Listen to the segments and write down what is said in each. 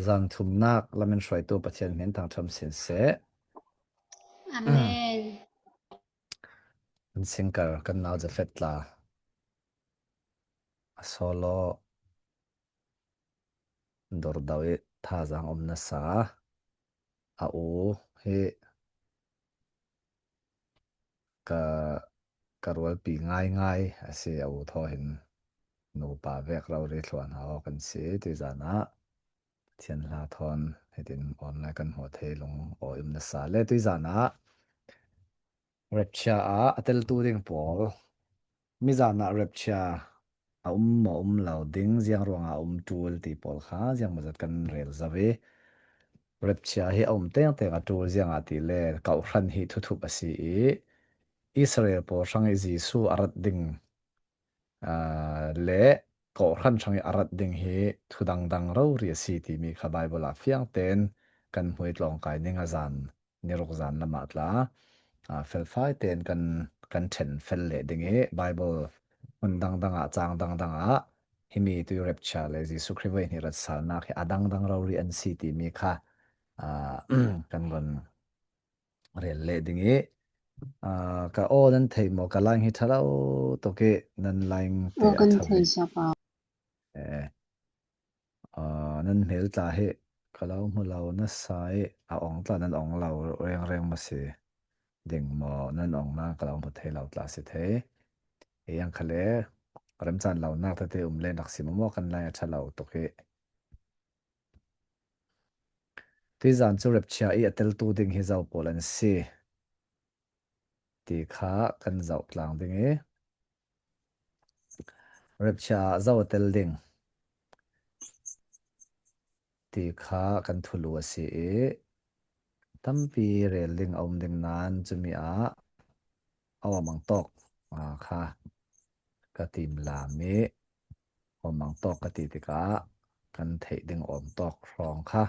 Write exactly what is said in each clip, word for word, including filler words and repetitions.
Zan thumnak lamin hruaitu Pathian hmin thangṭhat sin seh. Amen. Kan singkar kan nau Jafet tla a solo dordau i thazang om nasa a u hi ka, ka rualpi ngaingai a si a u thaw hin nupa vek rori thluan ha aw kan si tui zana Pathian hla thawn hitin online kan hmuh thei lung aw um nasa le tui zana rapture a a teltu ding pawl, mizana rapture a um maw um lo ding, ziang ruanga a um tul ti pawl kha ziang mazat kan rel zo ve. Rapture hi a um tengteng a tul zianga ti le kauhran hi thuthup a si i Israel pawl hrang i Jesu a rat ding le kauhran hrang i a rat ding hi thu dangdang rori a si timi kha Bible ah fiangten kan hmui tlawngkai ning a zan niruk zan lamah tla felfai ten kan, kan ṭhen fel leh ding i Bible hmun dangdang ah, cang dangdang ah himi tui rapture le Jesu Khrih voi hnih rat salnak hi a dangdang rori an si timi kha kan von rel leh ding i ka aw nan thei maw, ka line hi ṭha lo tuk i nan line te a kan ṭha thei ve. Sapa. Eh, nan hmel tla hi ka lo hmu lo nasa i a ong tla nan ong lo rengreng maw si ding maw, nan ong nan ka lo hmu thei lo tla si thei. Ei ang kha le remchan lo nak tete um le nak si maw kan line a ṭha lo tuk i. Tui zan cu rapture i a teltu ding hi zo pawl an si ti kha kan zoh tlang ding i rapture ah zo a tel ding ti kha kan thulu a si i tampi rel ding a um ding nan cumi ah a awm ang tawk kha ka tim lam i awm ang tawk ka ti tikah kan theih ding awm tawk hrawng kha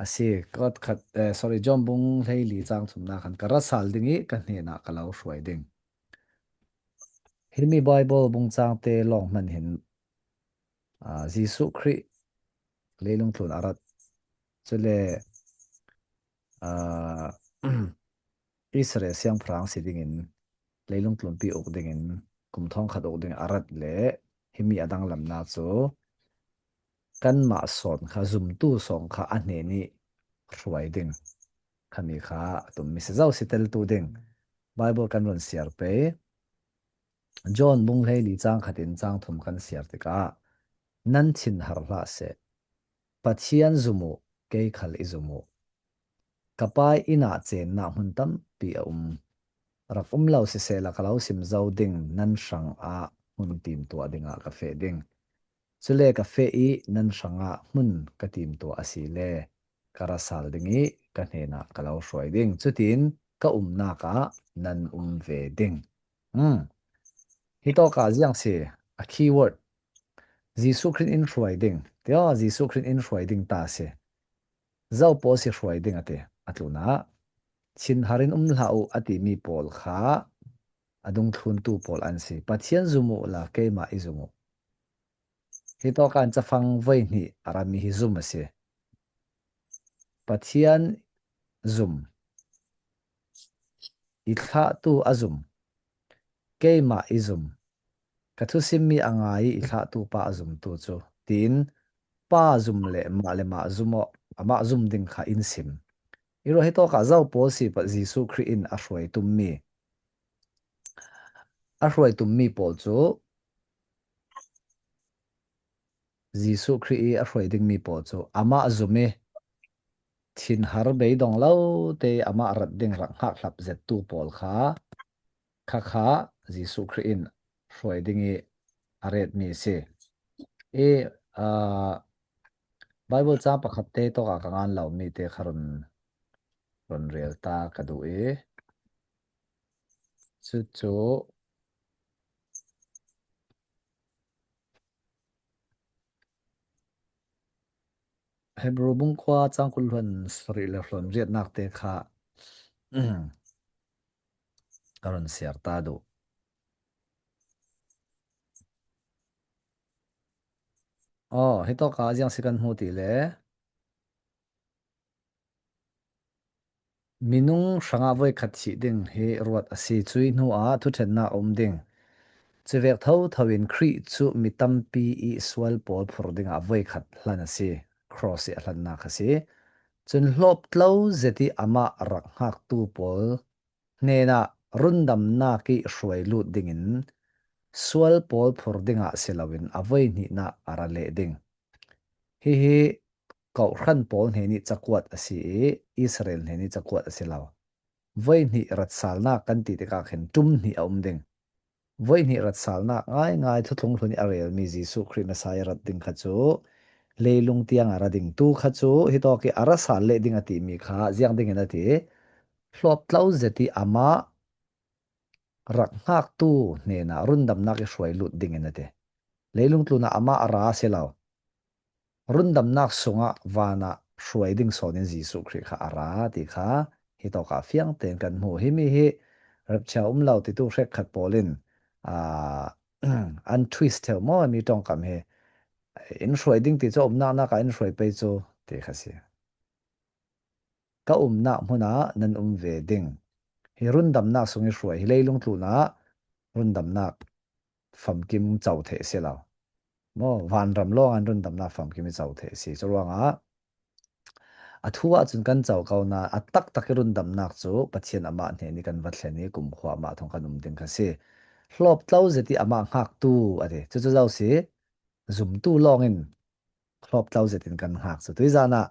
a si. Kot khat, eh, sorry, John bung hleili cang thumnak khan ka ra sal ding i ka hnenah ka lo hruai ding. Himi Bible bung cangte lawng hman hin Jesuh Khrih leilung tlun a rat, cule Israel siangpahrang si dingin leilung tlunpi uk dingin kum thawngkhat uk dingin a rat le himi a danglamna cu kanmah sawn kha, zumtu sawn kha a hnen i hruai ding khami kha a tummi si zo si teltu ding Bible kan run siar pei. John bung hleili cang khatin cang thum kan siar tikah nan thinhar hlah seh. Pathian zum uh, kei khal i zum uh. Ka Pa inn ah cennak hmun tampi a um. Rak um lo sisehla ka lo sim zo ding nan hrangah hmun timtuah dingah ka feh ding. Cule ka feh i nan hrangah hmun ka timtuah a si le ka ra sal ding i ka hnenah ka lo hruai ding. Cutin ka umnak ah nan um ve ding. Hi tawkah ziang si a keyword Jesuh Khrih in hruai ding. Tia Jesuh Khrih in hruai ding ta si. Zo pawl si hruai ding a ti a tlunah thinhar in um hlah uh a timi pawl kha a dungthluntu pawl an si. Pathian zum uh la keimah i zum uh. Hi tawkan cafang voi hnih a rami hi zum a si. Pathian zum, i thlahtu a zum, keimah i zum, ka thusimmi a ngai i i thlahtu pa a zumtu cu, tiin pa zum le mah le mah zum aw, amah zum ding kha in sim. I ruah hi tawkah zo pawl si pah Jesuh Khrih in a hruai tummi, a hruai tummi pawl cu Jesuh Khrih i a hruai dingmi pawl cu amah zum i thinhar beidong lo te amah rat ding rak hngakhlap zettu pawl kha khakha Jesuh Khrih in hruai ding i a retmi a si. I, aa, Bible ca pakhat te tawkah ka ngan lomi te kha run, run rel ta ka duh i, cucu Hebru bung kua cang kul hluan sarih le hluan riatnak te kha ka run siar ta duh. Aw, hi tawkah ziang si kan hmu ti le minung hrangah voikhat thih ding hi ruat a si. Cui hnuah thuṭhennak a um ding. Cuvek thotho in Khrih cu mi tampi i sual pawl phur dingah voikhat hlan a si. Cross i a hlannak a si. Cun hlawptlo zet i amah rak hngaktu pawl hnenah rundamnak i hruai lut dingin sual pawl phur dingah si loin a voihnihnak a ra leh ding. Hihi kawhhran pawl hnenih cakuat a si i Israel hnenih cakuat a si lo. Voihnih ratsalnak kan ti tikah khin ṭum hnih a um ding. Voihnih ratsalnak ngaingai thuthlung hlun i a relmi Jesuh Khrih Messiah rat ding kha cu leilung tiang a ra ding tu kha cu hitawk i a ra sal leh ding a timi kha ziang dingin a ti. Hlawptlo zet i amah rak hngaktu hnenah rundamnak i hruai lut dingin a ti. Leilung tlunah amah a ra a si lo. Rundamnak sungah vanah hruai ding sawnin Jesuh Khrih kha a ra ti kha hitawkah fiang tein kan hmu. Himi hi rapture um lo titu hrekkhat pawl in, aa, an twist ṭheu maw, mi ṭongkam hi in hruai ding ti cu a umnak nak ah in hruai pei cu ti kha si. Ka umnak hmunah nan um ve ding. Hi rundamnak sung i hruai hi leilung tlunah rundamnak famkim co theih a si lo. Maw, vanram lawng an rundamnak famkim i co theih a si. Curuangah a thu ahcun kan co ko nain a taktak i rundamnak cu Pathian amah hnen i kan va thlen i kumkhua amah thawng kan um ding kha si. Hlawptlo zet i amah hngaktu a ti. Cucu zo si, zumtu lawngin hlawptlo zetin kan hngak cu. Tuizan ah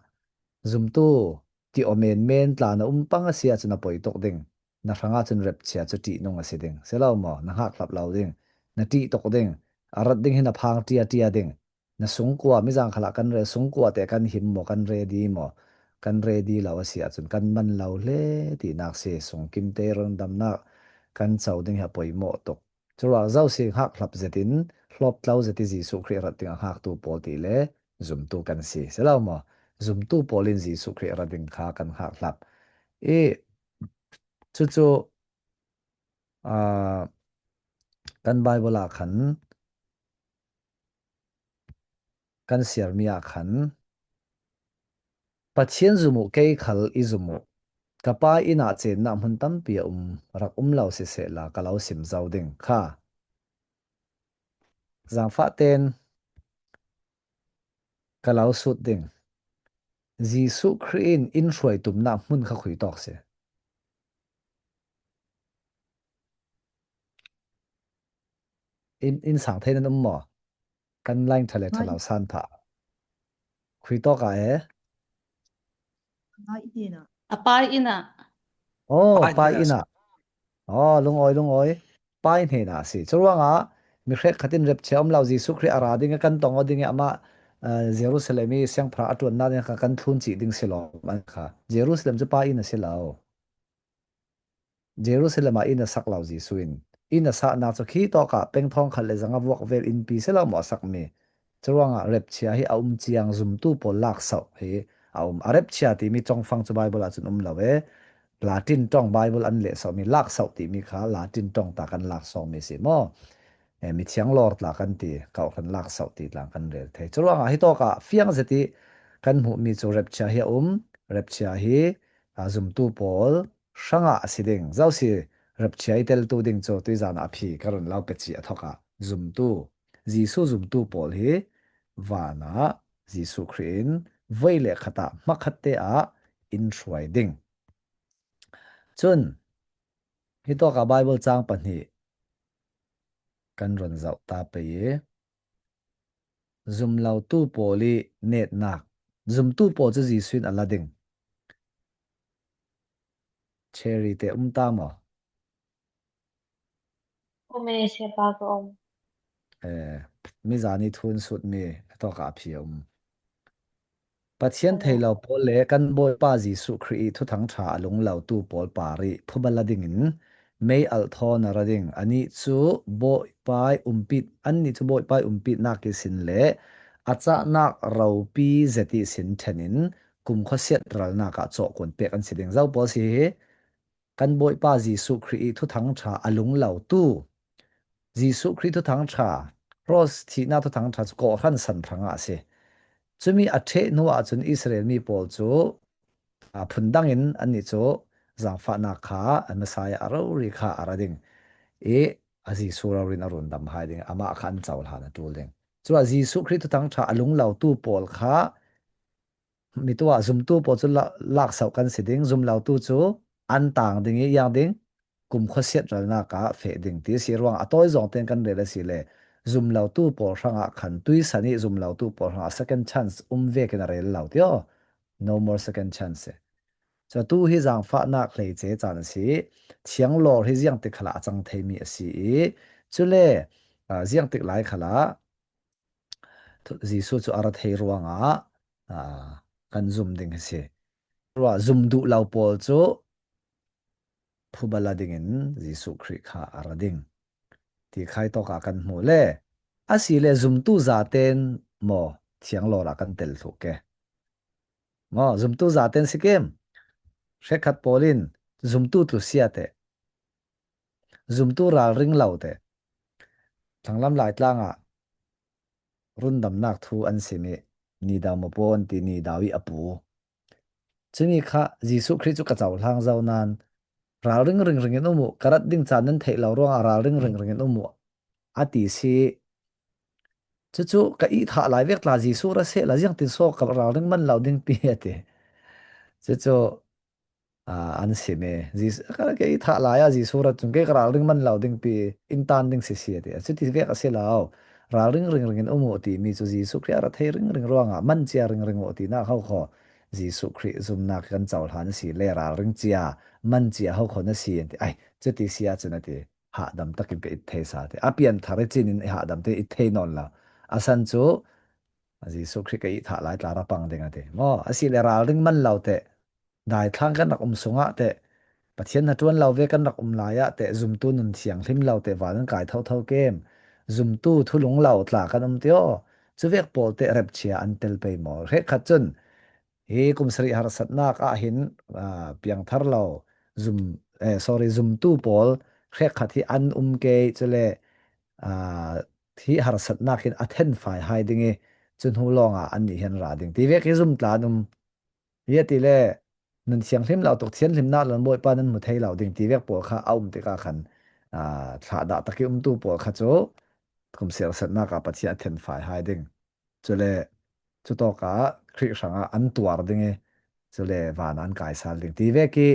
zumtu ti aw menmen tla na um pang a si ahcun a poi tuk ding. Na hrangah cun rapture cu ṭihnung a si ding. Si lo maw? Na hngak hlap lo ding. Na ṭih tuk ding. A rat ding hi na phang ṭiaṭia ding. Na sungkua, mizang khalah kan re, sungkua te kan him maw, kan ready maw? Kan ready lo a si ahcun kan man lo hle tinak si. Sungkim te rundamnak kan co ding hi a poimawh tuk. Curuang zo si hngak hlap zetin, hlawptlo zet i Jesuh Khrih rat ding a hngaktu pawl ti le zumtu kan si. Si lo maw? Zumtu pawl in Jesuh Khrih rat ding kha kan hngak hlap. I cucu, aa, kan Bible ah khan, kan siarmi ah khan, Pathian zum uh kei khal i zum uh. Ka Pa inn ah cennak hmun tampi a um, rak um lo sisehla ka lo sim zo ding kha. Zangfah ten ka lo sut ding. Jesuh Khrih in in hruai tumnak hmun kha khui tawk si. In, in sang thei nan um maw? Kan line ṭha le ṭha lo san phah. Khui tawk ah e? A Pa inn ah. Oh, Pa inn ah. Oh, lungawi, lungawi. Pa inn hnenah a si. Curuangah mi hrekkhat in rapture um lo, Jesuh Khrih a ra ding i kan tong aw ding i amah, eh, Jerusalem i siangpahrang a ṭuannak ding kha kan thlun cih ding si lo. An kha Jerusalem cu Pa inn a si lo. Jerusalem ah inn a sak lo Jesuh in, inn a saknak cu khi tawkah peng thawng khat le zanga vuak vel innpi si lo maw a sakmi. Curuangah rapture hi a um ciang zumtu pawl laksauh hi a um. A rapture timi congfang cu Bible ah cun um lo e. Latin ṭong Bible an lehsawhmi, laksauh timi kha Latin ṭong ta kan laksawhmi si maw? Eh, mithiang lawr tla kan ti, kawhhran laksauh ti tla kan rel thei. Curuangah hitawkah fiang zet i kan hmuhmi cu rapture hi a um. Rapture hi, aa, zumtu pawl hrangah a si ding. Zosi rapture i teltu ding cu tuizan ah a phi ka run lo peci a thawkah zumtu, Jesuh zumtu pawl hi vanah Jesuh Khrih in voi le khat ah hmakhatte ah in hruai ding. Cun hitawkah Bible cang pahnih kan run zoh ta pei i, zumlotu pawl i netnak. Zumtu pawl cu Jesuh in a la ding. Cherry te um ta maw? Um e, siapa ka um. Eh, mizan i thun sutmi a tawkah a phi a um. Pathian thei lo pawl le kan Bawipa Jesuh Khrih i Thuthang ṭha a lunglotu pawl par i phuba la dingin mei alh thawn a ra ding. Anih cu Bawipa i umpit, annih cu Bawipa i umpitnak ihsin le a cahnak ropi zet ihsin ṭhen in kumkhua siatralnak ah cawhkuan pek an si ding. Zo pawl si hi, kan Bawipa Jesuh Khrih i Thuthang ṭha a lunglotu, Jesuh Khrih Thuthang ṭha, cross thihnak Thuthang ṭha cu kawhhran san hrangah a si. Cumi a ṭheh hnu ahcun Israel mi pawl cu, aa, phundang in annih cu zangfahnak kha, a Messiah a rori kha a ra ding. I, a Jesuh rori in a rundam hai ding, amah kha an cohlan a ṭul ding. Cun a Jesuh Khrih thuthang ṭha a lunglotu pawl kha, mi tuah zumtu pawl cu la-, laksoh kan si ding, zumlotu cu an tang ding i, iang ding, kumkhua siatralnak ah feh ding ti si ruang a tawi zong tein kan rel a si le, zumlotu pawl hrangah khan tuisan i zumlotu pawl hrangah second chance um vekin a rel lo ti aw. No more second chance. Cu tu hi zangfahnak hleice caan a si. Thianglawr hi ziangtik khalah a cang theimi a si i, cule, aa, ziangtik lai khalah thu-, Jesuh cu a ra thei ruangah, aa, kan zum ding a si. Ruah zum duh lo pawl cu phuba la dingin Jesuh Khrih kha a ra ding ti khai tawkah kan hmu le, a si le zumtu zaten maw thianglawr ah kan tel thluh ke. Maw, zumtu zaten si kem? Hrekkhat pawl in zumtu tlusia te, zumtu ralring lo te, thlanglam Laitlang ah rundamnak thu an sim i, Nidau mapaw an ti, Nidau i a pu. Cumi kha Jesuh Khrih cu ka cohlang zo nain, ralring ringring in um uh, ka rat ding caan nan theih lo ruangah ralring ringring in um uh, a ti si. Cucu ka ih thah lai vek tla Jesuh ra sehla ziangtin so ka ralring man lo ding pi a ti. Cucu, aa, an sim i, Jesuh, ka, ka ih thah lai ah Jesuh rat cun kei ka ralring man lo ding pi, in tan ding si si a ti. Cuti vek a si lo. Ralring ringring in um uh timi cu Jesuh Khrih a ra thei ringring ruangah man cia ringring uh tinak ho kho. Jesuh Khrih zumnak kan cohlan a si le ralring cia, man cia ho kho na si an ti. Ai, cuti si ahcun a ti. Hahdam takin ka it thei sa te. A pianthar i cin in i hahdam te it thei nawn lo. A san cu Jesuh Khrih ka ih thah lai tla ra pang ding a ti. Maw, a si le ralring man lo te, daithlang kan rak um sungah te, Pathian hnaṭuan lo ve kan rak um lai ah te, zumtu nun thianghlim lo te, van an kai thotho kem, zumtu thulung lo tla kan um ti aw. Cuvek pawl te repchia an tel pei maw? Hrekkhat cun, hi kum sarih harsatnak ah hin, aa, piangthar lo zum, eh, sorry, zumtu pawl hrekkhat hi an um kei, cule, aa, hi harsatnak hin a thenfai hai ding i, cu hnu lawngah annih hi an ra ding. Ti vek hi zum tla an um. Hi a ti le, nun thianghlim lo tuk, thianhlimnak le Bawipa nan hmu thei lo ding ti vek pawl kha a um tikah khan, aa, thlahdah tak i umtu pawl kha cu kum sarih harsatnak ah Pathian a thenfai hai ding. Cule cutawkah Khrih hrangah an tuar ding i, cule van ah an kaisal ding ti vek i,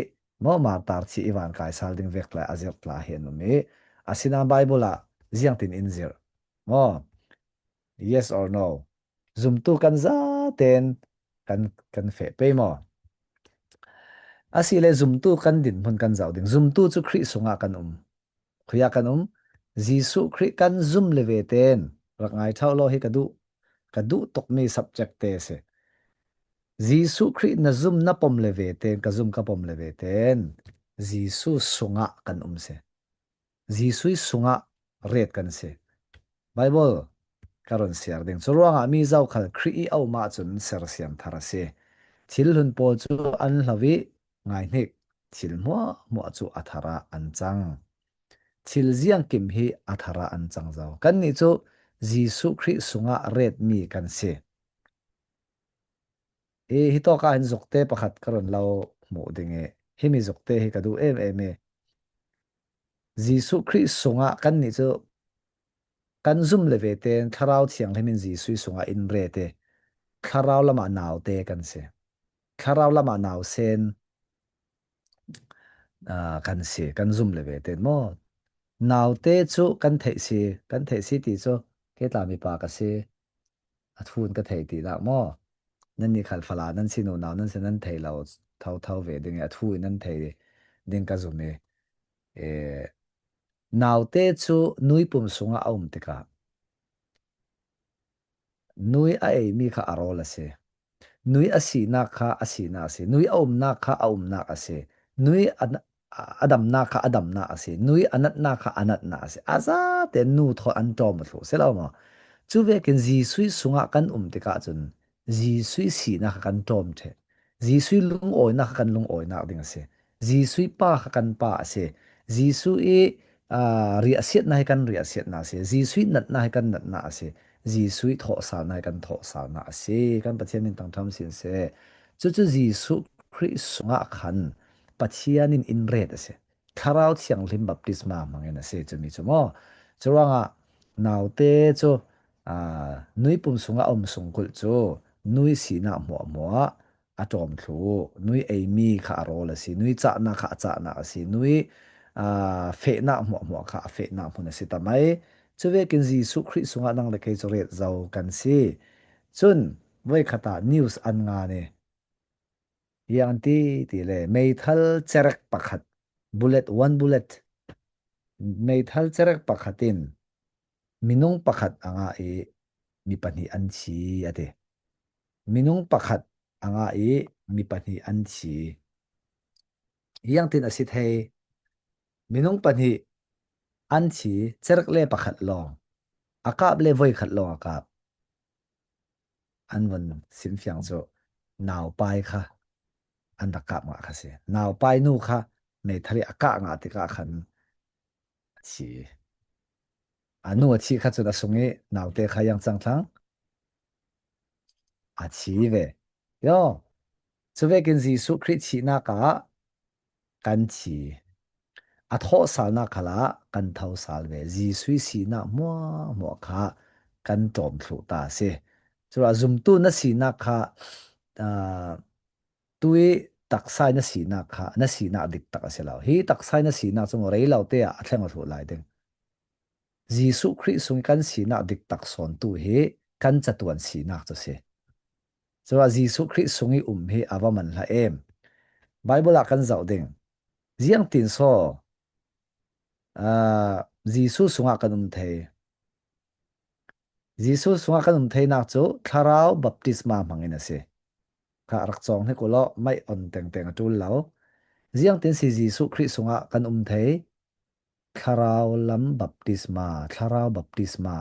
maw, martar thih i van kaisal ding vek tla a zirh tla hi an um i, asinain Bible ah ziangtin in zirh? Maw, yes or no? Zumtu kan zaten kan, kan feh pei maw? A si le zumtu kan dinhmun kan zoh ding. Zumtu cu Khrih sungah kan um. Khuiah kan um? Jesuh Khrih kan zum le ve tein, rak ngai ṭhau law, hi ka duh, ka duh tukmi subject te si. Jesuh Khrih na zum na pom le ve tein, ka zum ka pom le ve tein, Jesuh sungah kan um si. Jesuh sungah ret kan si. Bible ka run siar ding. Cu ruangah mi zokhal Khrih i a um ahcun sersiam thar a si. Thil hlun pawl cu an hlo i, ngaihnik, thil hmuahhmuah cu a thar ah an cang. Thil ziangkim hi a thar ah an cang zo. Kannih cu Jesuh Khrih sungah retmi kan si. I, hi tawkah hin zukte pakhat ka run lo hmuh ding i, himi zukte hi ka duh em em i. Jesuh Khrih sungah kannih cu kan zum le ve tein Thlarau Thianghlim in Jesuh sungah in ret i, Thlarau lamah naute kan si. Thlarau lamah nausen, aa, kan si, kan zum le ve tein maw? Naute cu kan theih si, kan theih si ti cu kei tla mipa ka si, a thu in ka thei tinak maw? Nannih khal fala nan si, nunau nan si, nan thei lo thotho ve ding i, a thu in nan thei ding ka zum i, e, naute cu nuipum sungah a um tikah nui a eimi kha a rawl a si. Nui a sinak kha a sinak a si. Nui a umnak kha a umnak a si. Nui a, a damnak kha a damnak a si. Nui a natnak kha a natnak a si. A zate nu thawn an ṭawm a thluh si lo maw? Cu vekin Jesuh sungah kan um tikah cun Jesuh sinak kha kan ṭawm ṭheh. Jesuh lungawinak kha kan lungawinak ding a si. Jesuh pa kha kan pa a si. Jesuh i, aa, riahsiatnak hi kan riahsiatnak a si. Jesuh natnak hi kan natnak a si. Jesuh thawhsalnak hi kan thawhsalnak a si. Kan Pathian min thangṭhat sin seh. Cucu Jesuh Khrih sungah khan Pathian in in ret a si. Thlarau Thianghlim baptisma hmangin a si, cumi cu maw. Curuangah naute cu, aa, nui pum sungah a um sungkulh cu nui sinak hmuahhmuah a ṭawm thluh uh. Nui eimi kha a rawl a si, nui cahnak kha a cahnak a si, nui, aa, fehnak hmuahhmuah kha a fehnak hmun a si ta mai. Cuvekin Jesuh Khrih sungah nang le kei cu ret zo kan si. Cun voikhat ah news an ngan i, hi an ti ti le, meithal cerek pakhat, bullet, one bullet, meithal cerek pakhat in minung pakhat a ngah i mi pahnih an thi, a ti. Minung pakhat a ngah i mi pahnih an thi. Hi an tin a si thei. Minung pahnih an thi, cerek le pakhat lawng a kap le voikhat lawng a kap. An vun simfiang cu naupai kha an rak kap ngah kha si. Naupai nu kha meithal i a kah ngah tikah khan a thi. A nu a thih kha cun a sung i naute kha iang cang thlang a thi ve. Yo. Cuvekin Jesuh Khrih thihnak ah kan thi. A thawhsalnak khalah kan thosal ve. Jesuh i sinak hmuahhmuah kha kan ṭawm thluh ta a si. Curuah zumtu na sinak kha, aa, tui taksai na sinak kha, na sinak dik tak a si lo. Hi taksai na sinak cu maw rei lo te ah a thleng aw thluh lai ding. Jesuh Khrih sung i kan sinak dik tak sawntu hi kan catuan sinak cu si. Curuah Jesuh Khrih sung i um hi a va man hlah em? Baibal ah kan zoh ding. Ziangtin saw, aa, Jesuh sungah kan um thei? Jesuh sungah kan um theinak cu Thlarau baptisma hmangin a si. Kha rak cawng hnik u law, maih on tengteng a ṭul lo. Ziangtin si Jesuh Khrih sungah kan um thei? Thlarau lam baptisma, Thlarau baptisma.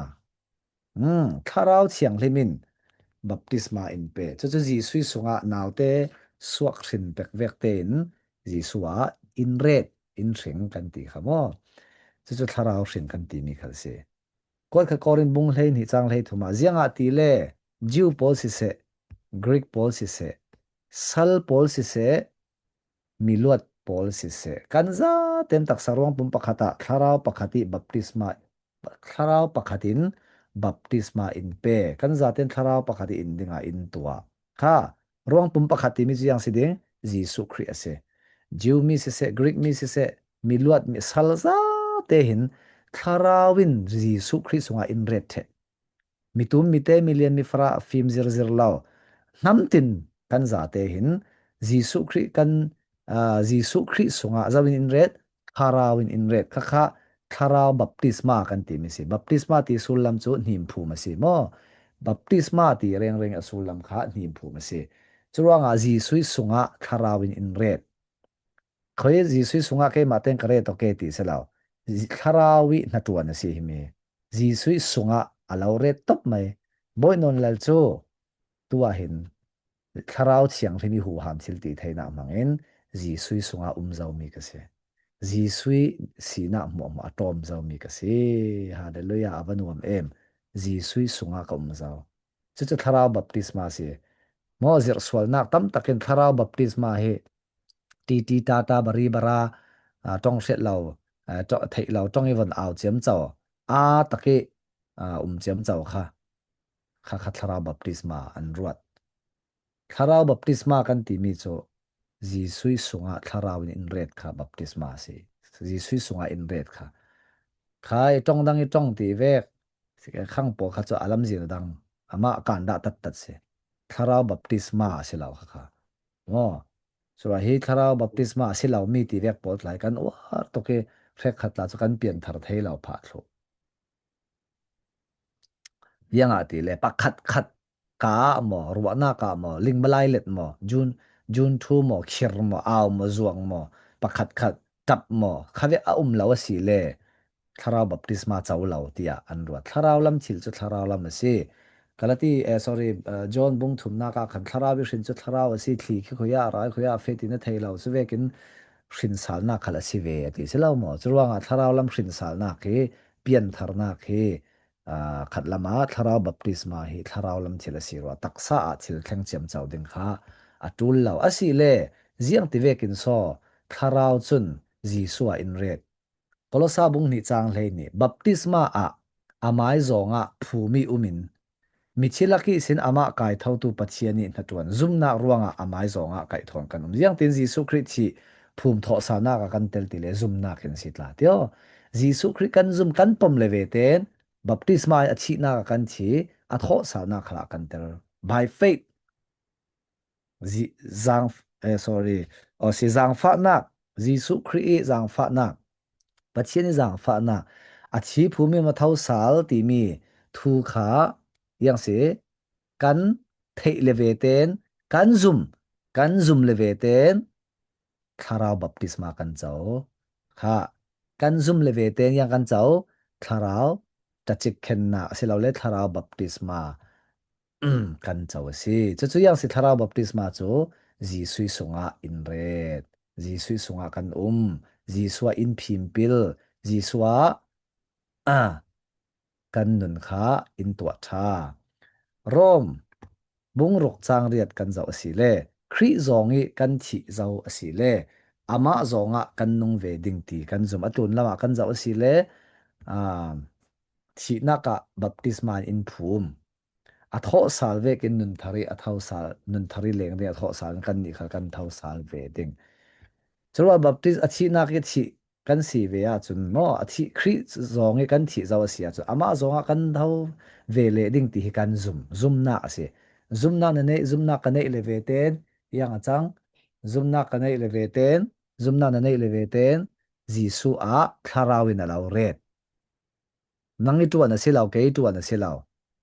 Hmm, Thlarau Thianghlim in baptisma in pe. Cucu Jesuh sungah naute suak hrin pek vek tein Jesuh ah in ret, in hring kan ti kha maw? Cucu Thlarau hrin kan timi khal si. Kuat kha Korin bung hleihnih cang hleithum ah, ziangahtile Jew pawl siseh, Greek pawl siseh, sal pawl siseh, miluat pawl siseh, kan zaten taksa ruangpum pakhat ah Thlarau pakhat i baptisma, Thlarau pakhat in baptisma in pe. Kan zaten Thlarau pakhat i in dingah in tuah. Kha, ruangpum pakhat timi cu ziang si ding? Jesuh Khrih a si. Jew mi siseh, Greek mi siseh, miluat mi, sal zate hin Thlarau in Jesuh Khrih sungah in ret ṭheh. Mitum mite, milian mifara fim zirzir lo. Hnamtin kan zate hin Jesuh Khrih kan, aa, Jesuh Khrih sungah zo in in ret, Thlarau in in ret. Kha kha Thlarau baptisma kan timi si. Baptisma ti sullam cu hnim phum a si maw? Baptisma ti rengreng a sullam kha hnim phum a si. Curuangah Jesuh sungah Thlarau in in ret. Khawi Jesuh sungah keimah tein ka ret awk e ti si lo. Thlarau i hnaṭuan a si himi. Jesuh sungah a lo ret top mai. Bawi nawn lal cu tuah hin Thlarau Thianghlim i huham thil ti theinak hmangin Jesuh sungah um zomi ka si. Jesuh sinak hmuahhmuah a ṭawm zomi ka si. Hallelujah, a va nuam em. Jesuh sungah ka um zo. Cucu Thlarau baptisma si. Maw zirh sualnak tam takin Thlarau baptisma hi titi tata bari bara, aa, ṭong hriat lo, aa, ṭo-, theih lo ṭong i von au ciamco, aa, tak i, aa, um ciamco kha, kha kha Thlarau baptisma an ruat. Thlarau baptisma kan timi cu Jesuh sungah Thlarau in in ret kha baptisma a si. Jesuh sungah in ret kha. Kha i ṭong dang i ṭong ti vek, khang pawl kha cu a lamzin a dang, amah kan dah tattat si. Thlarau baptisma a si lo kha kha. Maw? Curuah hi Thlarau baptisma a si lo mi ti vek pawl tlai kan uar tuk i hrekkhat tla cu kan pianthar thei lo phah thluh. Ziangahtile pakhatkhat ka ah maw, ruahnak ah maw, lingbalai let maw, June, June thu maw, khir maw, au maw, zuang maw, pakhatkhat ṭap maw, khavek a um lo a si le Thlarau baptisma co lo tiah an ruat. Thlarau lam thil cu Thlarau lam a si. Galati, eh, sorry, eh, John bung thumnak ah khan Thlarau i hrin cu Thlarau a si, thli khi khui ah, rai khui ah a feh ti na thei lo, cuvekin hrinsalnak khal a si ve a ti si lo maw? Curuangah Thlarau lam hrinsalnak hi piantharnak hi, aa, khat lam ah Thlarau baptisma hi Thlarau lam thil a si rua, taksa ah thil thleng ciamco ding kha a ṭul lo. A si le, ziang ti vekin saw Thlarau cun Jesuh ah in ret. Kolosa bung hnih cang hleihnih, baptisma ah a mai zawngah phumi umin, mithi lak ihsin amah kaithotu Pathian ih hnaṭuan zumnak ruangah a mai zawngah kaih thawn kan um. Ziangtin Jesuh Khrih thih phum thawhsalnak ah kan tel ti le zumnak in si tla tio. Jesuh Khrih kan zum kan pom le ve ten baptisma in a thihnak ah kan thi, a thawhsalnak khalah kan tel. By faith. Zi-, zang, eh, sorry. Aw, si zangfahnak. Jesuh Khrih ih zangfahnak. Pathian ih zangfahnak. A thi phum ih a tho sal timi thu kha, iang si, kan theih le ve ten, kan zum, kan zum le ve ten, Thlarau baptisma kan co. Kha, kan zum le ve ten, iang kan co, Thlarau, tacik khennak, a si lo le Thlarau baptisma. Kan co a si. Cucu iang si Thlarau baptisma cu Jesuh sungah in ret. Jesuh sungah kan um. Jesuh ah in phimpil. Jesuh ah, ah, kan nun kha in tuah ṭha. Rom bung ruk cang riat kan zoh a si le Khrih zawng ih kan thih zo a si le amah zawngah kan nung ve ding ti kan zum a tlun lamah kan zoh a si le, ah, thihnak ah baptisma in phum. A thawhsal vekin nun thar ih a thosal, nun thar ih leng ding a thawhsal in kannih khal kan thosal ve ding. Curuah baptis a thihnak ih thih kan si ve ahcun maw, a thih Khrih zawng ih kan thih zo a si ahcun amah zawngah kan tho ve leh ding ti hi kan zum, zumnak a si. Zumnak na neih, zumnak ka neih le ve ten, iang a cang, zumnak ka neih le ve ten, zumnak na neih le ve ten, Jesuh ah Thlarau in a lo ret. Nang ih ṭuan a si lo, kei ih ṭuan a si lo.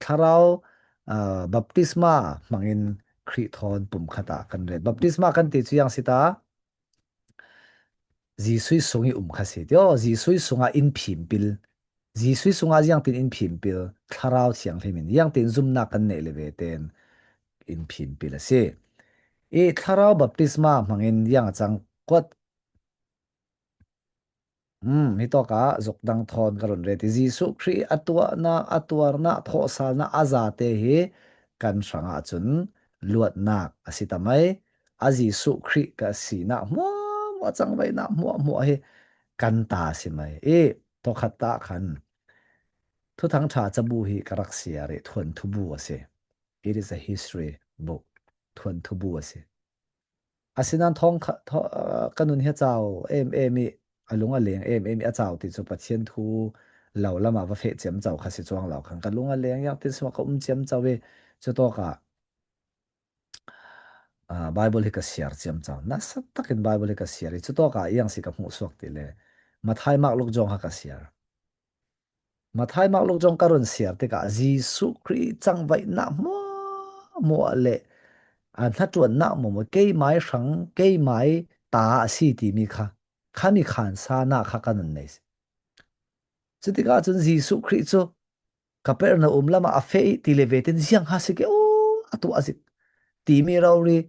Thlarau, ah, baptisma hmangin Khrih thawn pumkhat ah kan ret. Baptisma kan ti cu iang si ta? Jesuh sung ih um kha si. Tio, Jesuh sungah in phimpil. Jesuh sungah ziangtin in phimpil. Thlarau Thianghlim in ziangtin zumnak kan neih le ve ten in phimpil a si. I Thlarau baptisma hmangin iang a cang kuat. Um, hitawkah zuk dang thawn ka run ret i Jesuh Khrih a tuahnak, a tuarnak, thawhsalnak a zate hi kan hrangah cun luatnak a si ta mai. A Jesuh Khrih ka sinak hmuahhmuah, cangvaihnak hmuahhmuah hi kan ta a si mai. I thawkhat ah khan Thuthang ṭha cabu hi ka rak siar i thuanthu bu a si. It is a history book. Thuanthu bu a si. Asinain thawng kha, thaw-, aa, ka nun hi a cau em em i, a lung a leng em em i a cau ti cu Pathian thu lo lamah va feh ciamco kha si cuang lo khan ka lung a leng, iang tin sungah ka um ciamco i, cutawkah, aa, Bible hi ka siar ciamco. Nasa takin Bible hi ka siar i, cutawkah iang si ka hmuh suak ti le Matthai, Mark, Luke, John kha ka siar. Matthai, Mark, Luke, John ka run siar tikah Jesuh Khrih cangvaihnak hmuahhmuah le a hnaṭuannak hmuahhmuah keimai hrang, keimai ta a si timi kha, kha mi khansanak kha ka nun nei si. Cutikah cun Jesuh Khrih cu Kapernaum lamah a feh i ti le vetin ziang ha si ke aw, a tuah a zik timi rori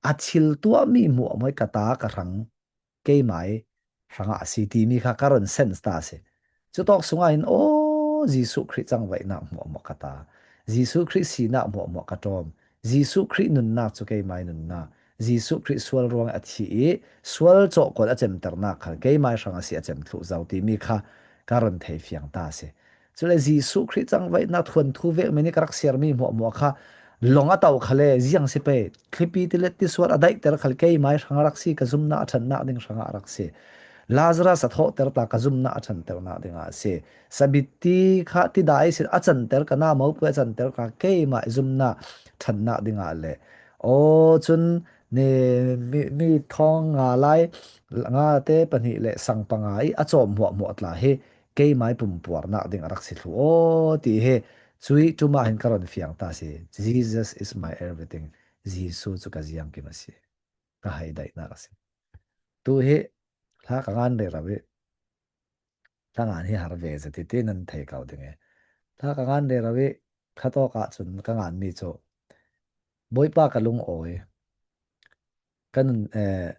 a thil tuahmi hmuahhmuah ka ta ka hrang keimai hrangah a si timi kha ka run sense ta a si. Cutawk sungah hin, aw, Jesuh Khrih cangvaihnak hmuahhmuah ka ta, Jesuh Khrih sinak hmuahhmuah ka ṭawm, Jesuh Khrih nunnak cu keimai nunnak, Jesuh Khrih sual ruang a thi i sual cawhkuan a cemternak khal keimai hrang a si a cem thluh zo timi kha ka run thei fiang ta a si. Cule Jesuh Khrih cangvaihnak thuanthu vek men i ka rak siarmi hmuahhmuah kha lawng a to khal le ziang si pei. Thlipi tilet tisuar a daihter khal keimai hrang a rak si, ka zumnak a ṭhannak ding hrangah a rak si. Lazarus a thawhter ta ka zumnak a ṭhanternak dingah a si. Sabitti kha tidai sin a canter ka na mopui a canter ka keimah zumnak ṭhannak dingah le. Aw, cun ni, mi, mi thawng nga lai, nga te pahnih le sang panga i a cawm hmuahhmuah tla hi keimai pumpuarnak ding a rak si thlu aw ti hi cui ṭum ah hin ka run fiang ta si. Jesus is my everything. Jesuh cu ka ziangkim a si. Ka haidaihnak a si. Tu hi hla ka ngan rero i, hla ngan hi har ve zet i ti nan thei ko ding i, hla ka ngan rero i, khatawk ah cun ka nganmi cu Bawipa ka lung a awi, ka nun, eh,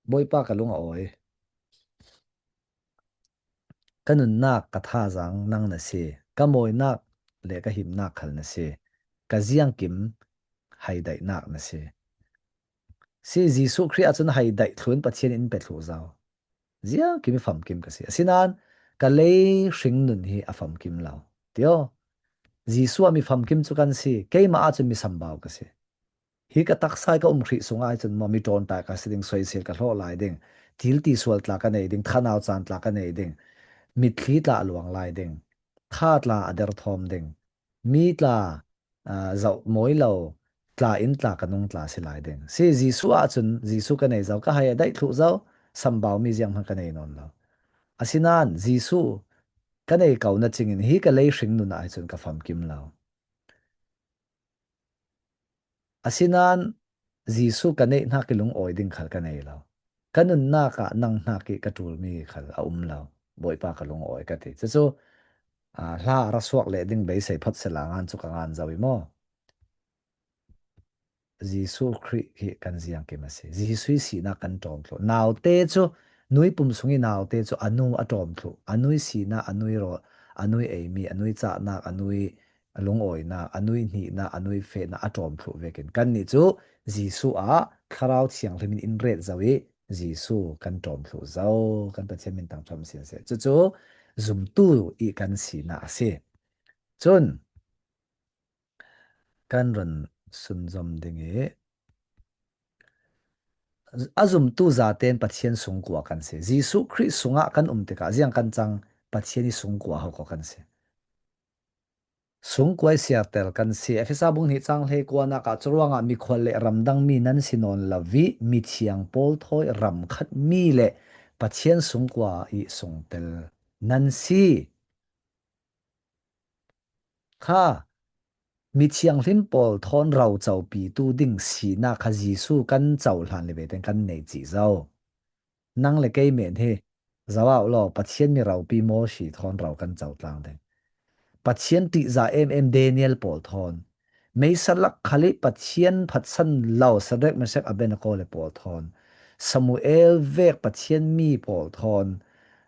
Bawipa ka lung a awi, ka nunnak ka thazaang nang na si, ka mawinak le ka himnak khal na si, ka ziangkim haidaihnak na si. Si Jesuh Khrih ahcun hai daih thluin Pathian in pe thluh zo. Ziangkim i famkim ka si. Asinain ka lei hringnun hi a famkim lo. Tio. Jesuh ah mi famkim cu kan si. Keimah ahcun mi sambau ka si. Hi ka taksa i ka um hrih sungah ahcun maw mi ṭawnṭai ka si ding, soisel ka hlawh lai ding, thil tisual tla ka nei ding, thanau caan tla ka nei ding, mitthli tla a luang lai ding, tha tla a derthawm ding, mi tla, aa, zoh mawi lo tla in tla ka nung tla si lai ding. Si Jesuh ahcun Jesuh ka nei zo, ka hai a daih thluh zo, sambau mi zianghman ka nei nawn lo. Asinain Jesuh ka nei ko na cingin hi ka lei hringnun ah ahcun ka famkim lo. Asinain Jesuh ka neih hnak i lungawi ding khal ka nei lo. Ka nunnak ah nang hnak i ka ṭulmi khal a um lo. Bawipa ka lungawi ka ti. Cucu, aa, hla a ra suak leh ding beisei phawt sila ngan cu ka ngan zo i maw? Jesuh Khrih hi kan ziangkim a si. Jesuh i sinak kan ṭawm thluh. Naute cu, nui pum sung i naute cu a nu a ṭawm thluh. A nui sinak, a nui rawl, a nui eimi, a nui cahnak, a nui a lungawinak, a nui hnihnak, a nui fehnak a ṭawm thluh vekin kannih cu Jesuh ah Thlarau Thianghlim in in ret zo i Jesuh kan ṭawm thluh zo, kan Pathian min thangṭhat sin seh. Cucu zumtu i kan sinak a si. Cun kan run sunzom ding i a zumtu zaten Pathian sungkua kan si. Jesuh Khrih sungah kan um tikah ziang kan cang, Pathian i sungkua ho ko kan si. Sungkua i siartel kan si. Efesa bung hnih cang hleikuanak ah curuangah mikhual le ramdangmi nan si nawn lo i mithiang pawl thawi ramkhatmi le Pathian sungkua i sungtel nan si. Kha mithianghlim pawl thawn rocopitu ding sinak kha Jesuh kan cohlan le veten kan nei cih zo. Nang le kei men hi zoh lo, Pathian mi ropi Mosi thawn ro kan co tlang ding. Pathian ṭihzah em em Daniel pawl thawn, meisa lak khal i Pathian phatsan lo Sadrak, Mesak, Abednego le pawl thawn, Samuel vek Pathian mi pawl thawn,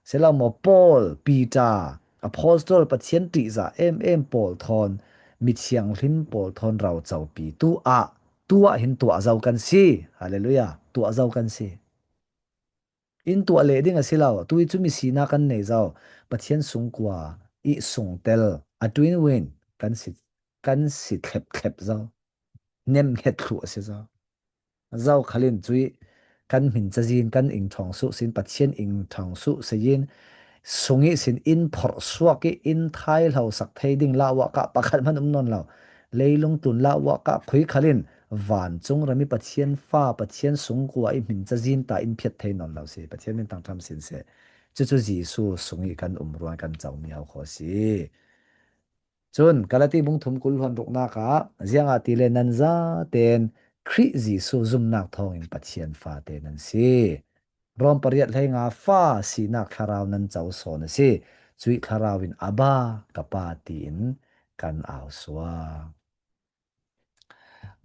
si lo maw, Paul, Peter, apostol, Pathian ṭihzah em em pawl thawn, mithianghlim pawl thawn rocopitu ah, tu ah hin tuah zo kan si. Hallelujah. Tuah zo kan si. In tuah leh ding a si lo, tui cu mi sinak kan nei zo, Pathian sungkua i sungtel, a twin win kan si, kan si thlep thlep zo, nemhet thluh a si zo. Zo khalin cui kan hmin cazin kan ing ṭhawng suh sin, Pathian ing ṭhawng suh seiin, sung ihsin in phorh suak i in thai hlo sak thei ding lauah kah pakhat hman um nawn lo. Leilung tlun lauah kah khui khalin vancung ram i Pathian fa, Pathian sungkua i hmin cazin ta in phiat thei nawn lo si. Pathian min thangṭhat sin seh. Cucu Jesuh sung i kan um ruang kan comi ho kho si. Cun Galati bung thum kul hluan ruknak ah, ziangahtile nan zaten Khrih Jesuh zumnak thawngin Pathian fate nan si. Rom pariat hleinga fa sinak thlarau nan co sawn a si. Cuih thlarau in, "Abba, ka Pa," tiin kan au suak.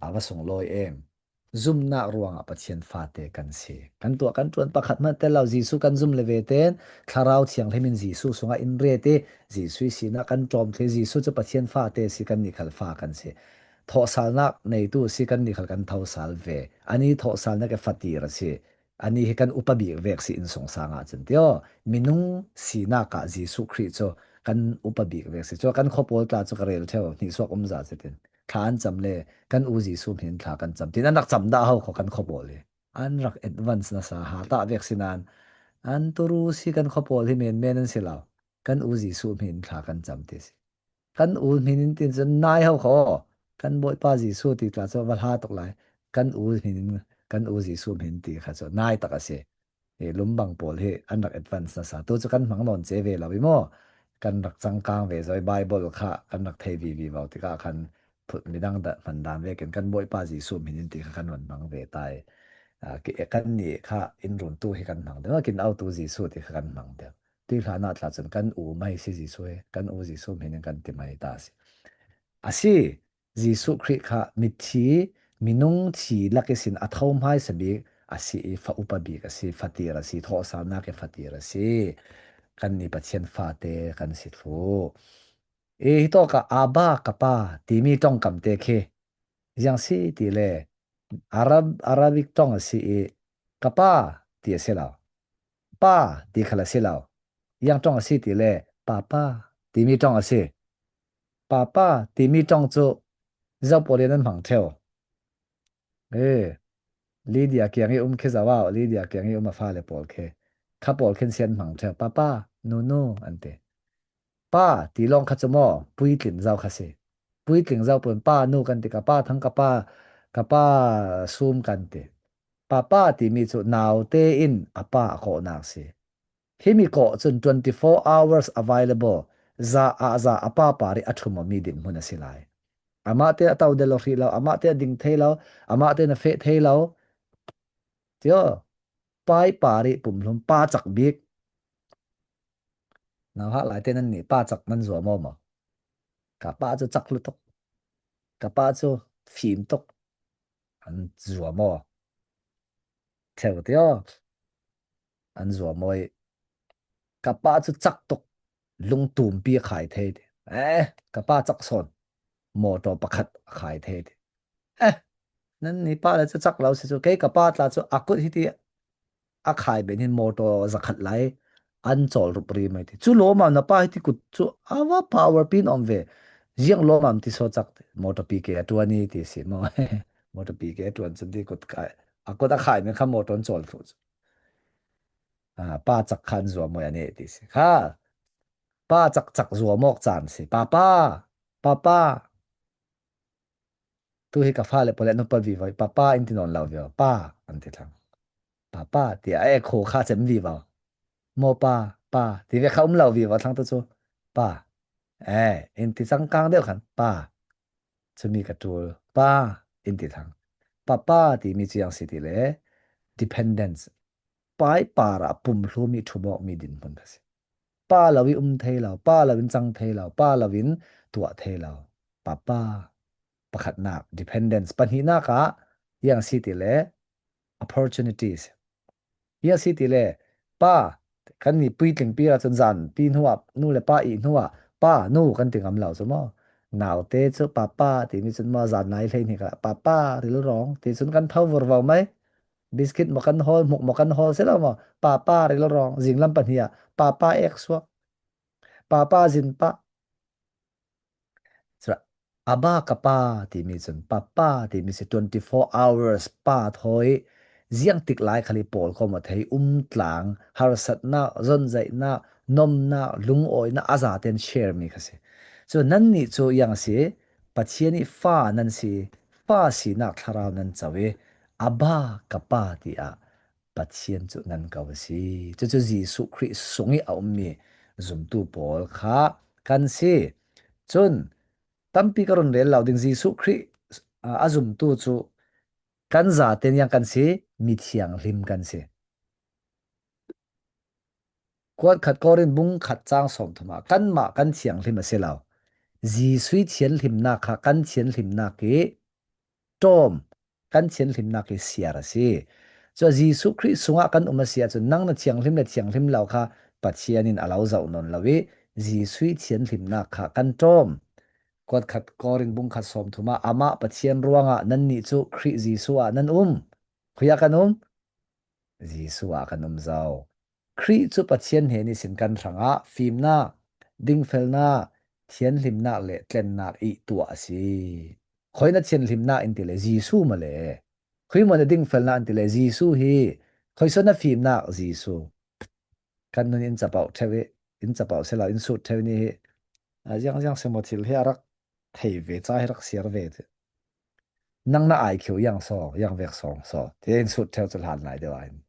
A va sunglawi em. Zumnak ruangah Pathian fate kan si. Kan tuah kan ṭuan pakhat hmanh tel lo, Jesuh kan zum le veten Thlarau Thianghlim in Jesuh sungah in ret i Jesuh i sinak kan ṭawm thluh i Jesuh cu Pathian fate si, kannih khal fa kan si. Thawhsalnak neitu si, kannih khal kan thosal ve. Ani thawhsalnak i fatir a si. Ani hi kan upa bik vek si innsungsang ahcun tio. Minung sinak ah Jesuh Khrih cu kan upa bik vek si. Cu kan khuapawl tla cu ka rel ṭheo, hnihsuak um za si tin. Thla an cam le kan u Jesuh hmin thla kan cam tin an rak cam dah ho kho kan khuapawl hi. An rak advance nasa ha tah vek si nan an turu si kan khuapawl hi men men an si lo. Kan u Jesuh hmin thla kan cam ti si. Kan u hmin in tin cun nai ho kho. Kan Bawipa Jesuh ti tla cu va hla tuk lai. Kan u hmin in, kan u Jesuh hmin ti kha cu nai tak a si. Hi lumbang pawl hi an rak advance nasa. Tu cu kan hmang nawn ce ve lo i maw? Kan rak cangkang ve zo i Bible kha kan rak thei vivi vo tikah khan phut midang dah hman dan vekin kan Bawipa Jesuh hmin in ti kha kan run hmang ve ta i. Aa, ki, kannih kha in runtu hi kan hmang deuh. Kin autu Jesuh ti kha kan hmang deuh. Tui hlanah tla cun kan u mai si Jesuh hi, kan u Jesuh hmin in kan ti mai ta a si. A si, Jesuh Khrih kha mithi, minung thi lak ihsin a tho hmaisa bik a si i fa upa bik a si, fatir a si, thawhsalnak i fatir a si. Kannih Pathian fate kan si thluh. I hitawkah Abba, ka Pa timi ṭongkam te khi ziang si ti le Arab, Arabic ṭawng a si i, ka pa ti a si lo. Pa ti khal a si lo. Ziang ṭawng a si ti le, papa timi ṭawng a si. Papa timi ṭawng cu Zo pawl in an hmang ṭheu. E, Lydia kiang i um khi Zo au, Lydia kiang i um a fale pawl khi. Kha pawl khin si an hmang ṭheu. Papa, nunu, an ti. Pa ti lawng kha cu maw, puitling Zo kha si. Puitling Zo pawl in pa nu kan ti, ka pa thang ka pa, ka pa sum kan ti. Papa timi cu naute in a pa a kawhnak si. Himi kawh cun twenty-four hours available. Za ah za a pa parih a ṭhum awmi dinhmun a si lai. Amah te a to del aw hrih lo, amah te a ding thei lo, amah te na feh thei lo. Tio, pai parih pumhlum pa cak bik. Nauhak lai te nan nih pa cak nan zuam aw maw? Ka pa cu cak lutuk. Ka pa cu fim tuk. An zuam aw. Ṭheu tio. An zuam aw i. Ka pa cu cak tuk. Lungtumpi a khai thei ti. Eh, ka pa cak sawn. Mawtaw pakhat a khai thei ti. Eh, nan ni pa le cu cak lo si cu. Kei ka pa tla cu a kut hiti a khai ben hin mawtaw zakhat lai an cawl rup ri mai ti. Cu lawmam na pa hiti kut cu a va power pin awm ve. Ziang lawmam ti saw cak ti. Mawtaw pi ke a ṭuan i ti si maw? Mawtaw pi ke a ṭuan cun ti kut kai. A kut a khai men kha mawtaw an cawl thluh cu. Ah, pa cak khan zuam aw i a nih ti si. Kha pa cak cak zuam awk caan si. Papa, papa. Tu hi ka fale pawl le nupa vivo i papa in ti nawn lo vivo. Pa, an ti thlang. Papa, ti a e kho kha cem vivo. Maw pa, pa, ti ve kha um lo vivo thlang tu cu. Pa. E, in ti cangkang deuh khan. Pa. Cumi ka ṭul. Pa, in ti thlang. Papa timi cu ziang si ti le dependence. Pai parah pumhlum i ṭhum awkmi dinhmun kha si. Pa lo i um thei lo, pa lo in cang thei lo, pa lo in tuah thei lo. Papa, pakhatnak, dependence. Pahnihnak ah, ziang si ti le, opportunities. Ziang si ti le, pa, kan ni puitling pi ra cun zan pi hnuah, nu le pa i hnuah, pa, nu kan ti ngam lo cu maw? Naute cu papa timi cun maw zan nai hlei hnik ah, papa, rilrawng, ti cun kan tho vurvo mai. Biskit maw kan hawl, hmuk maw kan hawl si lo maw? Papa rilrawng, zinglam pahnih ah, papa eksuak, papa zinpah. Cun, Abba ka pa timi cun, papa timi si twenty-four hours pa thawi, ziang tik lai khal i pawl kawm a thei, um tlang, harsatnak, zonzaihnak, nomnak, lungawinak a zaten share mi kha si. Cu nannih cu ziang si, Pathian i fa nan si, fa sinak thlarau nan co i, Abba ka pa tiah Pathian cu nan ko a si. Cucu Jesuh Khrih sung i a ummi zumtu pawl kha kan si. Cun tampi ka run rel lo ding, Jesuh Khrih, aa, a zumtu cu kan zaten ziang kan si, mithianghlim kan si. Kuat khat Korin bung khat cang sawmthum ah kanmah kan thianghlim a si lo. Jesuh i thianhlimnak kha kan thianhlimnak i ṭawm, kan thianhlimnak i siar a si. Cun Jesuh Khrih sungah kan um a si ahcun nang na thianghlim le thianghlim lo kha Pathian in a lo zoh nawn lo i Jesuh i thianhlimnak kha kan ṭawm. Kuat khat Korin bung khat sawmthum ah amah Pathian ruangah nannih cu Khrih Jesuh ah nan um. Khui ah kan um? Jesuh ah kan um zo. Khrih cu Pathian hnen ihsin kan hrangah fimnak, dingfelnak, thianhlimnak le tlennak i tuah a si. Khui na thianhlimnak in ti le Jesuh maw le? Khui maw na dingfelnak in ti le Jesuh hi. Khui saw na fimnak Jesuh. Kan nun in capoh ṭheu i, in capoh si lo, in sut ṭheu ni hi. A ziang ziang si maw thil hi a rak thei ve, ca hi rak siar ve ti. Nang na I Q ziang saw, ziang vek sawng saw. Ti in sut ṭheu cu hlan lai deuh ah hin.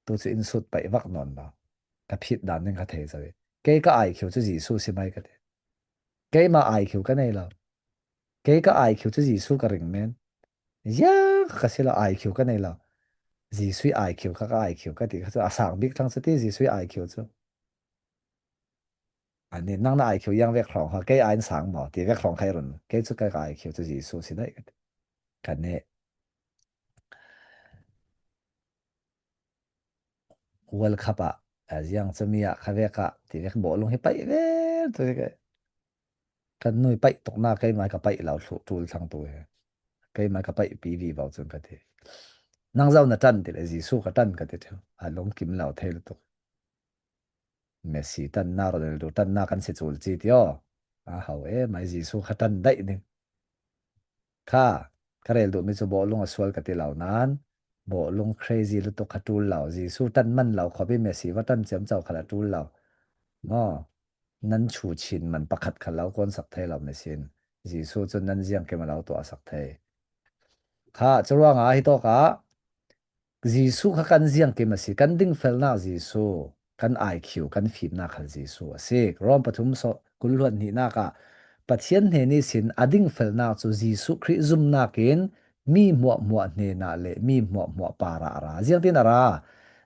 Tu cu in sut paih vak nawn lo. Ka phit dan ning kha thei zo i. Kei ka I Q cu Jesuh si mai ka ti. Keimah I Q ka nei lo. Kei ka I Q cu Jesuh ka ring men. Ziang ka si lo, I Q ka nei lo. Jesuh I Q kha ka I Q ka ti kha cu a sang bik thlang cu ti Jesuh I Q cu. Ani nang na I Q ziang vek hrawng kha kei a in sang maw ti vek hrawng kha i run. Kei cu ka I Q cu Jesuh si daih ka ti. Ka nih. World Cup ah, a ziang cumi ah kha vek ah ti vek bawlung hi paih ve tu hi. Kan nui paih tuknak keimah ka paih lo thluh ṭul thlang tu hi. Keimah ka paihpi vivo cun ka ti. Nang zo na ṭan ti le, Jesuh ka ṭan ka ti ṭheu. A lungkim lo thei lutuk. Messi ṭanna, Ronaldo ṭanna kan si cul ci ti aw. A hau e, mai Jesuh kha ṭan daih ding. Kha, ka rel duhmi cu bawlung a sual ka ti lo nain, bawlung crazy lutuk kha ṭul lo. Jesuh ṭan man lo, khuapi Messi va ṭan ciamco khal a ṭul lo. Maw, nan chu chin man pakhat khal lo kuan sak thei lo Messi in. Jesuh cun nan ziangkim a lo tuah sak thei. Kha, curuangah hitawkah Jesuh kha kan ziangkim a si, kan dingfelnak Jesuh, kan I Q, kan fimnak khal Jesuh a si. Rom pathum saw kul hluan hnihnak ah Pathian hnen ihsin a dingfelnak cu Jesuh Khrih zumnak in mi hmuahhmuah hnenah le mi hmuahhmuah parah a ra. Ziangtin a ra?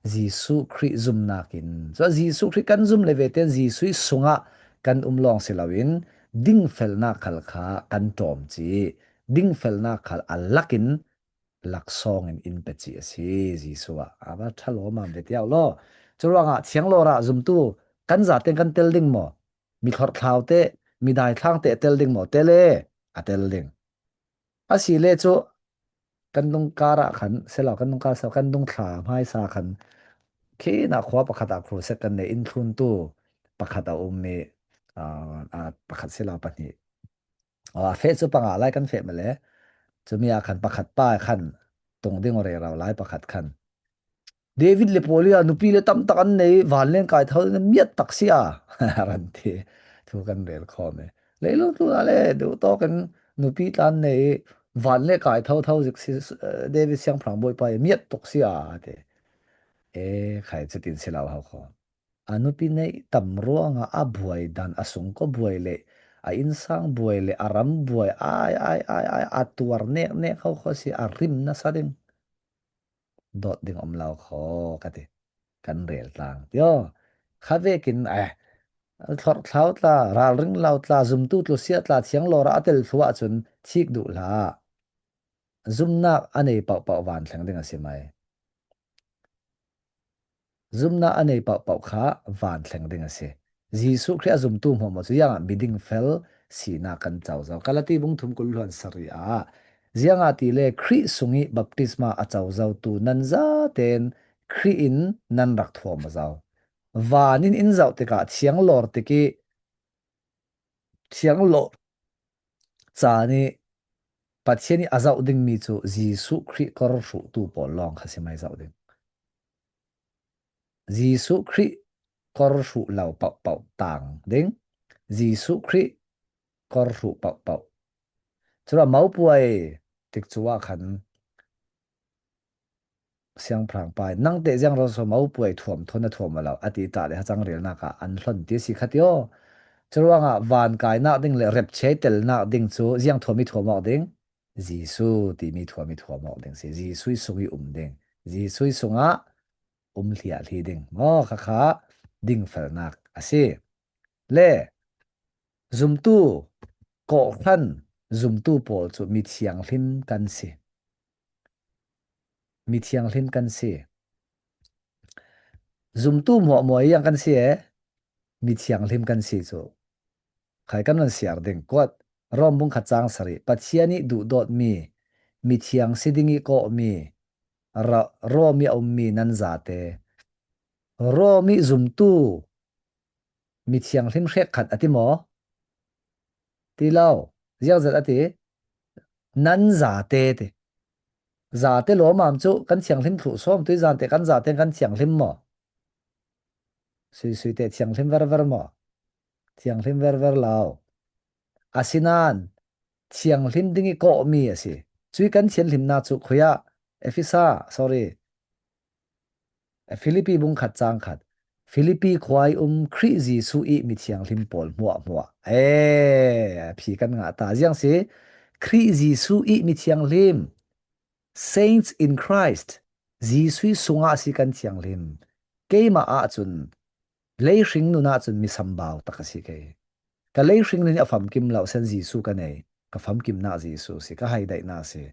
Jesuh Khrih zumnak in. Cun Jesuh Khrih kan zum le vete in Jesuh ih sungah kan um lawng si loin dingfelnak khal kha kan ṭawm ci. Dingfelnak khal a lakin laksawng in in pe ci a si, Jesuh ah. A va ṭha lawmam ve tiau law. Curuangah thianglawr ah zumtu kan zaten kan tel ding maw? Mi thlorhthlau te, mi daithlang te a tel ding maw? Tel e, a tel ding. A si le cu kan dungkar ah khan, si lo, kan dungkar si lo, kan dungthla hmaisa khan khin ah khua pakhat ah crusade kan nei, inn thluntu pakhat a um i, aa, aa, pakhat si lo, pahnih. Aa, a feh cu panga lai kan feh male. Cumi ah khan pakhat pa khan tung ding aw rero lai pakhat khan. David le Goliath nupi le tamtak an nei, vanleng kai tho ding miat tak si a, ran ti. Thu kan rel khawm e. Leilung tlun ah le duhtawk in nupi tla an nei, vanleng kai tho tho zik si, eh, David siangpahrang bawipa i miat tuk si a, a ti. E, khai cutin si lo hau kho. A nupi neih tam ruangah a buai dan, a sungkaw buai le a innsang buai le a ram buai, ai, ai, ai, ai, a tuar nek nek hau kho si, a rim nasa ding. Dawt ding om lo kho ka ti. Kan rel tlang. Tio, kha vekin, eh, thlorhthlau tla, ralring lo tla, zumtu tlusia tla, thianglawr ah a tel thluah cun thik duh hlah. Zumnak a nei paohpaoh van thleng ding a si mai. Zumnak a nei paohpaoh kha van thleng ding a si. Jesuh Khrih a zumtu hmuahhmuah cu ziangah miding fel sinak kan co zo. Galati bung thum kul hluan sarih ah, ziangahtile Khrih sungih baptisma a co zotu nan zaten Khrih in nan rak thuam aw zo. Van in in zoh tikah thianglawr tikih thianglawr caan ih Pathian ih a zoh dingmi cu Jesuh Khrih kor hruhtu pawl lawng kha si mai zoh ding. Jesuh Khrih kor hruh lo paohpaoh tang ding. Jesuh Khrih kor hruh paohpaoh. Curuah mopuai tikcu ah khan siangpahrang pa in, nangteh ziang rawh so mopuai thuam thawn a thuam aw lo, a ti ta le hacang relnak ah an hlon ti a si kha tio. Curuangah van kainak ding le repchia telnak ding cu ziang thuam i thuam awk ding? Jesuh timi thuam i thuam awk ding si. Jesuh ih sung i um ding. Jesuh ih sungah um hliahhli ding. Maw, khakha dingfelnak a si. Le zumtu, kawhhran zumtu pawl cu mithianghlim kan si. Mithianghlim kan si. Zumtu hmuahhmuah ziang kan si e, mithianghlim kan si cu. Khai kan van siar ding. Kuat, Rom bung khat cang sarih. Pathian ih duhdawtmi, mithiang si ding ih kawhmi, Ra-, Rom ih a ummi nan zate. Rom ih zumtu mithianghlim hrekkhat a ti maw? Ti lo. Ziangzat a ti? Nan zate ti. Zate lawmam cu kan thianghlim thluh sawm, tuizan te kan zate kan thianghlim maw? Suisui te thianghlim verver maw? Thianghlim verver lo. Asinain thianghlim ding ih kawhmi a si. Cuih kan thianghlimnak cu khuiah Efesa, sorry, Filipi bung khat cang khat. Filipi khua ih um Khrih Jesuh ih mithianghlim pawl hmuahhmuah. E, phi kan ngah ta. Ziang si, Khrih Jesuh ih mithianghlim. Saints in Christ. Jesuh ih sungah a si kan thianghlim. Keimah ahcun, leihring nun ahcun mi sambau tak a si kei. Ka leihring nun ih a famkim lo, a san Jesuh ka nei. Ka famkimnak Jesuh si, ka haidaihnak si.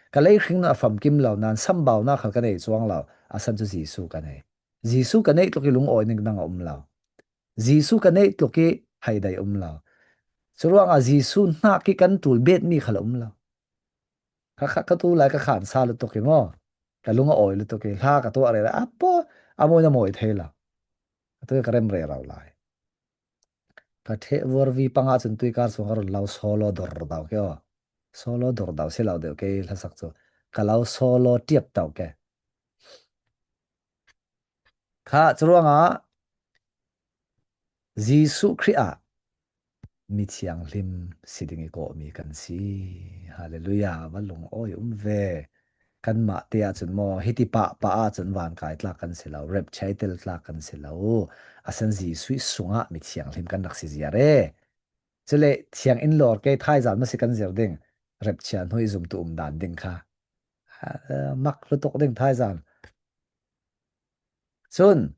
Ka leihring nun a famkim lo, nan sambaunak khal ka nei cuang lo, a san cu Jesuh ka nei. Jesuh ka neih tluk ih lungawi ning dang a um lo. Jesuh ka neih tluk ih haidaih a um lo. Curuangah Jesuh hnak ih kan ṭul betmi khal a um lo. Kha, kha, ka tu lai ka khan sa lutuk i maw. Ka lung a awi lutuk i, hla ka tuah rero a, a pawi, a mawi na mawi thei lo. Ka tu ka rem rero lai. Ka theh vuarvi panga cun tuikar sung ka run lo solo dor dau ke aw. Solo dor dau si lo deuh ke i hlasak cu. Ka lo solo tiap dau ke. Kha curuangah Jesuh Khrih ah mi thianghlim si ding i kawhmi kan si. Hallelujah, va lungawi um ve. Kanmah te ahcun maw, hiti pah, pah ahcun vankai tlak kan si lo, rapture i tel tlak kan si lo. A san Jesuh sungah mi thianghlim kan rak si zia re. Cule thiang in lawr ke thaizan maw si kan zir ding, rapture hnu i zumtu um dan ding kha. Ha, mak lutuk ding thaizan. Cun,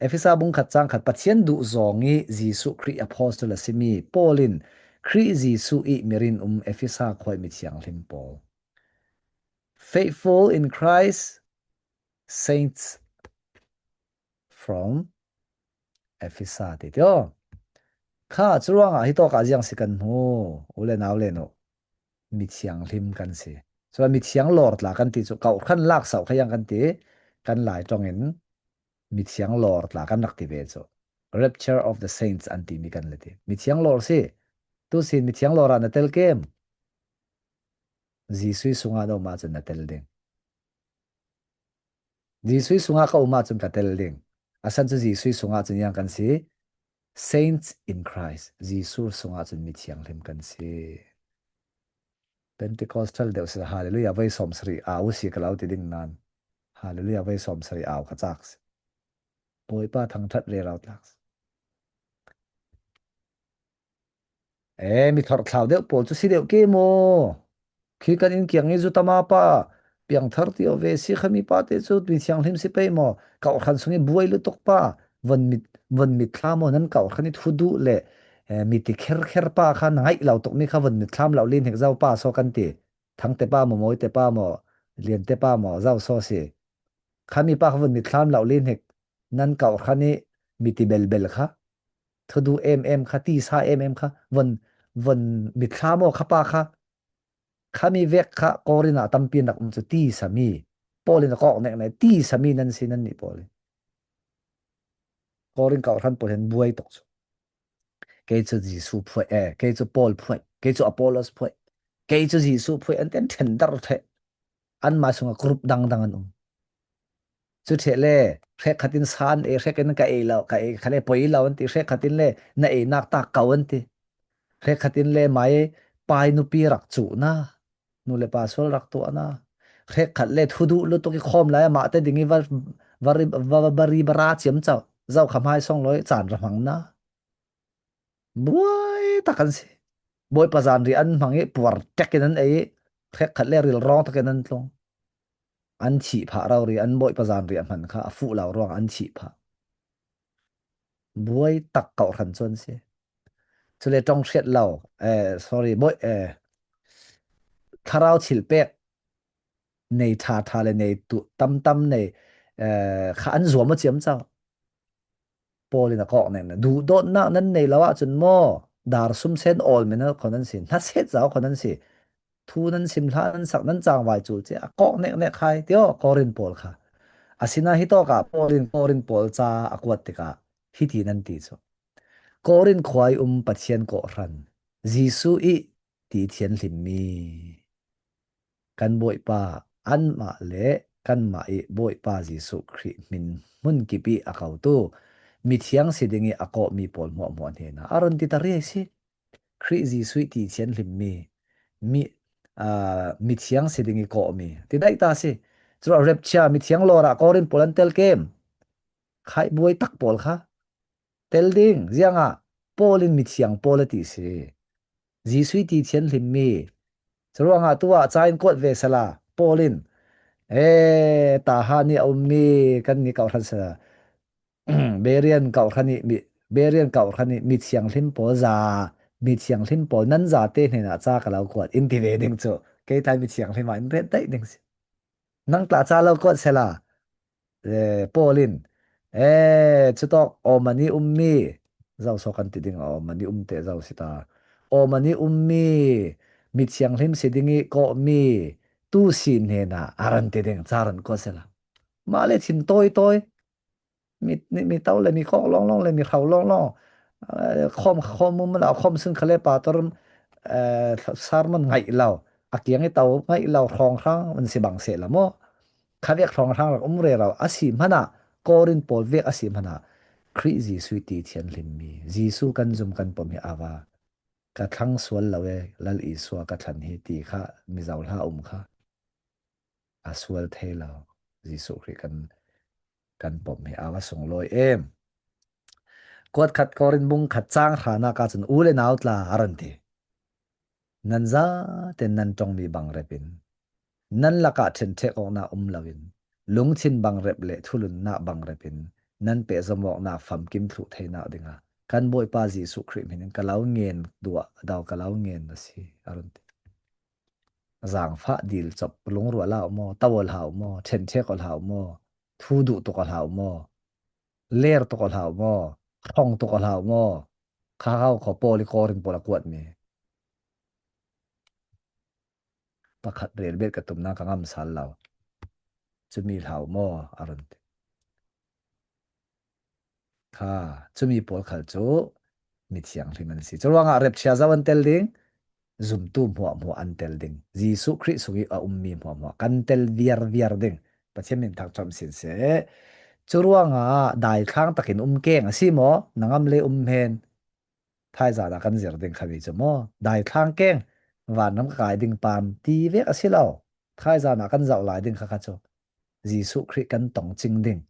Efesa bung khat cang khat, Pathian duh zawng i Jesuh Khrih apostol a simi Paul in Khrih Jesuh i mirin um Efesa khua i mi thianghlim pawl. Faithful in Christ, saints from Efesa ti ti aw. Kha, curuangah hitawk ah ziang si kan hmu, u le nau le nu. Mi thianghlim kan si. Cun mi thiang lawr tla kan ti cu, kauhhran lak sauh kha yang kan ti, kan Lai ṭong in mi thiang lawr tla kan rak ti ve cu. Rapture of the saints an timi kan le ti. Mi thiang lawr si. Tu sin mi thiang lawr ah na tel kem. Jesuh sungah na um ahcun na tel ding. Jesuh sungah ka um ahcun ka tel ding. A san cu Jesuh sungah cun yang kan si. Saints in Christ. Jesuh sungah cun mi thianghlim kan si. Pentecostal deuh si, Hallelujah, voi sawm sarih au si ka lo ti ding nan. Hallelujah, voi sawm sarih au ka cak si. Bawipa thangṭhat rero tlak si. E, mi thorthlau deuh pawl cu si deuh ke maw? Khi kan inn kiang i zu tama pa, piangthar ti aw ve si khami pa te cu mi thianghlim si pei maw? Kauhhran sung i buai lutuk pa, von mit, von mit thla maw? Nan kauhhran i thuduh le, e, mi ti kherkher pa kha na ngaih lo tukmi kha von mit thlam lo lin hek zo pa saw kan ti. Thangte pa maw, Mawite pa maw, Liante pa maw, zo saw si. Khami pa kha von mit thlam lo lin hek, nan kauhhran i mi ti belbel kha, thuduh em em kha, tisa em em kha, von, von mit thlam aw kha pa kha, khami vek kha Korin ah tampi nak um cu tisa mi, Paul in a kawk nek nek tisa mi nan si nan nih pawl in. Korin kauhhran pawl hin buai tuk cu. Kei cu Jesuh phuai, eh, kei cu Paul phuai, kei cu Apollos phuai, kei cu Jesuh phuai, an ti an ṭhen dar ṭheh. Anmah sungah group dangdang an um. Cu ṭheh le, hrekkhat in san e, hrekkhat in ka ei lo, ka ei kha le poi lo an ti, hrekkhat in le na einak tak ko an ti. Hrekkhat in le mai pai nupi rak cuhna, nu le pa sual rak tuahna. Hrekkhat le thuduh lutuk i khawm lai amah te ding i va, va, va, va, va ri bara ciamco. Zo kha hmai song lawi caan ra hmangna. Buai tak an si. Bawipa zanriah an hmang i puar tek in an ei i, hrekkhat le rilrawng tak in an tlung. An thih phah rori, an Bawipa zanriah hman kha a fuh lo ruangah an thih phah. Buai tak kauhhran cu an si. Cule ṭong hriat lo, eh, sorry, bawi, eh, thlarau thil pek nei ṭha ṭha le nei tuh tam tam nei, eh, kha an zuam aw ciamco. Paul in a kawk nek nek, duhdawtnak nan nei lo ahcun maw, dar sum sen awl men kho nan si, hnaset zau kho nan si, thu nan sim hlah nan sak, nan cangvai cul cia a kawk nek nek khai, ti aw, Korin pawl kha. Asinain hitawk ah Paul in Korin pawl ca a kuat tikah hiti nan ti cu, Korin khua i um Pathian kawhhran, Jesuh i ti thianhlimmi kan Bawipa anmah le kanmah i Bawipa Jesuh Khrih hmin hmun kip i a kotu mithiang si ding i a kawhmi pawl hmuahhmuah hnenah a run ti ta riai si. Khrih Jesuh i ti thianhlimmi mi, aa, mithiang si ding i kawhmi ti daih ta si. Curuah rapture mithiang lawr ah Korin pawl an tel kem. Khaih buai tak pawl kha tel ding. Ziangah Paul in mithiang pawl a ti si. Jesuh i ti thianhlimmi. Curuangah tu ah ca in kuat ve sala. Paul in, e, Taha nih a ummi kan ni kauhhran sala. Berian kauhhran i mi, Berian kauhhran i mithianghlim pawl za, mithianghlim pawl nan zate hnenah ca ka lo kuat in ti ve ding cu. Kei tlai mithianghlim ah in ret daih ding si. Nang tla ca lo kuat sela, eh, Paul in, eh, cutawk awmani ummi, zo so kan ti ding, awmani umte zo si ta. Awmani ummi, mithianghlim si ding i kawhmi, Tu si hnena a ran ti ding, ca ran kuat sela. Mah le thin tawi tawi. Mi, mi, mi to le mi kawk lawnglawng le mi hro lawnglawng. Eh, khawm, khawm um lo, khawm sun kha le pastor, eh, sermon ngaih lo. A kiang i to ngaih lo hrawnghrang man si bang seh la maw. Kha vek hrawnghrang rak um rero a si hmana, Korin pawl vek a si hmana, Khrih Jesuh i ti thianhlim mi. Jesuh kan zum kan pom hi a va. Ka thlang sual lo e, Lal Isua ka thlan hi ti kha, Mizo hla um kha. A sual thei lo. Jesuh Khrih kan, kan pom hi a va sunglawi em. Kuat khat Korin bung khat chang hrana ka cun u le nau tla a ran ti. Nan zate nan ṭongmi bang repin, nan lakah ṭhenṭhek awknak um loin, lungthin bang rep le thulunnak bang repin, nan pehzom awknak famkim thluh theinak dingah kan Bawipa Jesuh Khrih hminin ka lo ngen duah dau ka lo ngen a si, a run ti. Zaangfah dil cop lungrual hau maw, tawal hau maw, ṭhenṭhek aw hau maw, thu duh tuk aw hau maw, ler tuk aw hau maw, hrawng tuk aw hau maw, kha hau khaw Paul i Korin pawl a kuatmi. Pakhat rel bet ka tumna ka ngam sal lo. Cumi hlau maw? A run ti. Kha, cumi pawl khal cu mithianghlim an si. Curuangah repchia zo an tel ding, zumtu hmuahhmuah an tel ding. Jesuh Khrih sung i a ummi hmuahhmuah kan tel viarviar ding. Pathian min thangṭhat sin seh. Curuangah daithlang takin um keng a si maw? Na ngam le um hen. Thaizan ah kan zir ding kha mi cu maw? Daithlang keng, vanram ka kai ding pam ti vek a si lo. Thaizan ah kan zoh lai ding kha kha cu Jesuh Khrih kan tong cing ding,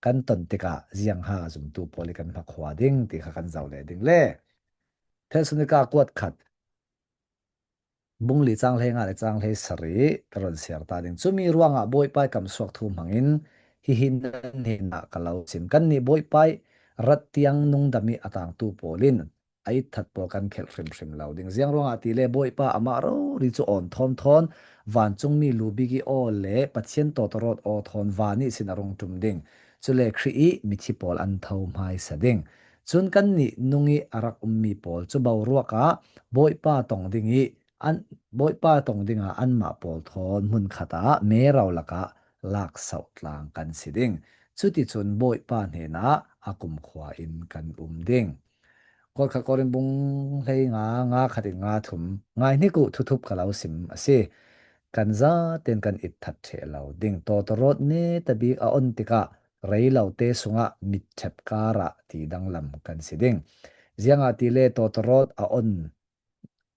kan ton tikah ziangha zumtu pawl i kan hmakhua ding ti kha kan zoh leh ding le. Thesalonika kuat khat, bung li cang hlei nga le cang hlei sarih ka run siar ta ding. Cumi ruangah Bawipa i kamsuak thu hmangin hihi nan hnenah ka lo sim. Kannih Bawipa i rat tiang nungdam i a tangtu pawl in a itthat pawl kan khelh hrimhrim lo ding. Ziang ruangah tile Bawipa amah rori cu awn thawnthawn, vancungmi lu bik i aw le Pathian tawtawrawt aw thawn van ihsin a rung ṭum ding. Cule Khrih i mithi pawl an tho hmaisa ding. Cun kannih nung i a rak ummi pawl cu boruak ah Bawipa tong ding i an, Bawipa tong dingah anmah pawl thawn hmunkhat ah mero lakah laksauh tlang kan si ding. Cuticun Bawipa hnenah a kumkhua in kan um ding. Kuat khat Korin bung hlei nga, nga khat in nga thum, ngai hnik uh, thuthup ka lo sim a si. Kan zaten kan itthat ṭheh lo ding. Tawtawrawt netabik a on tikah rei lote sungah mitṭhep karah ti danglam kan si ding. Ziangahtile tawtawrawt a on,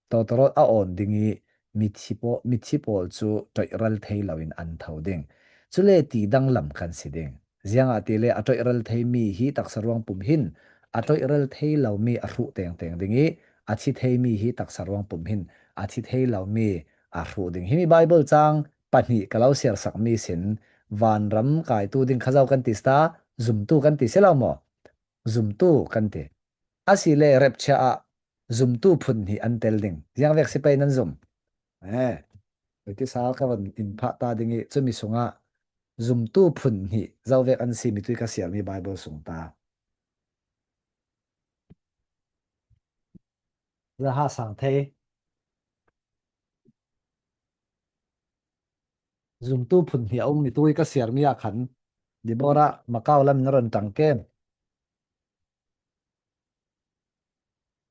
tawtawrawt a awn ding i mithi paw-, mithi pawl cu ṭoihral thei loin an tho ding. Cule ti danglam kan si ding. Ziangahtile a ṭoihral theimi hi taksa ruang pum hin a ṭoihral thei lomi a hruh tengteng ding i a thi theimi hi taksa ruang pum hin a thi thei lomi a hruh ding. Himi Baibal cang pahnih ka lo siarsakmi sin vanram kaitu ding kha zo kan ti si ta, zumtu kan ti si lo maw? Zumtu kan ti. Asile repchia ah zumtu phun hnih an tel ding. Ziangvek si pei nan zum. Eh, Ricky Sal ka van in phah ta ding i cumi sungah zumtu phun hnih zovek an si mitui ka siarmi Baibal sung ta. Zaha sang thei. Zumtu phun hnih a um mitui ka siarmi ah khan Deborah Makau lam in a run ṭang ken.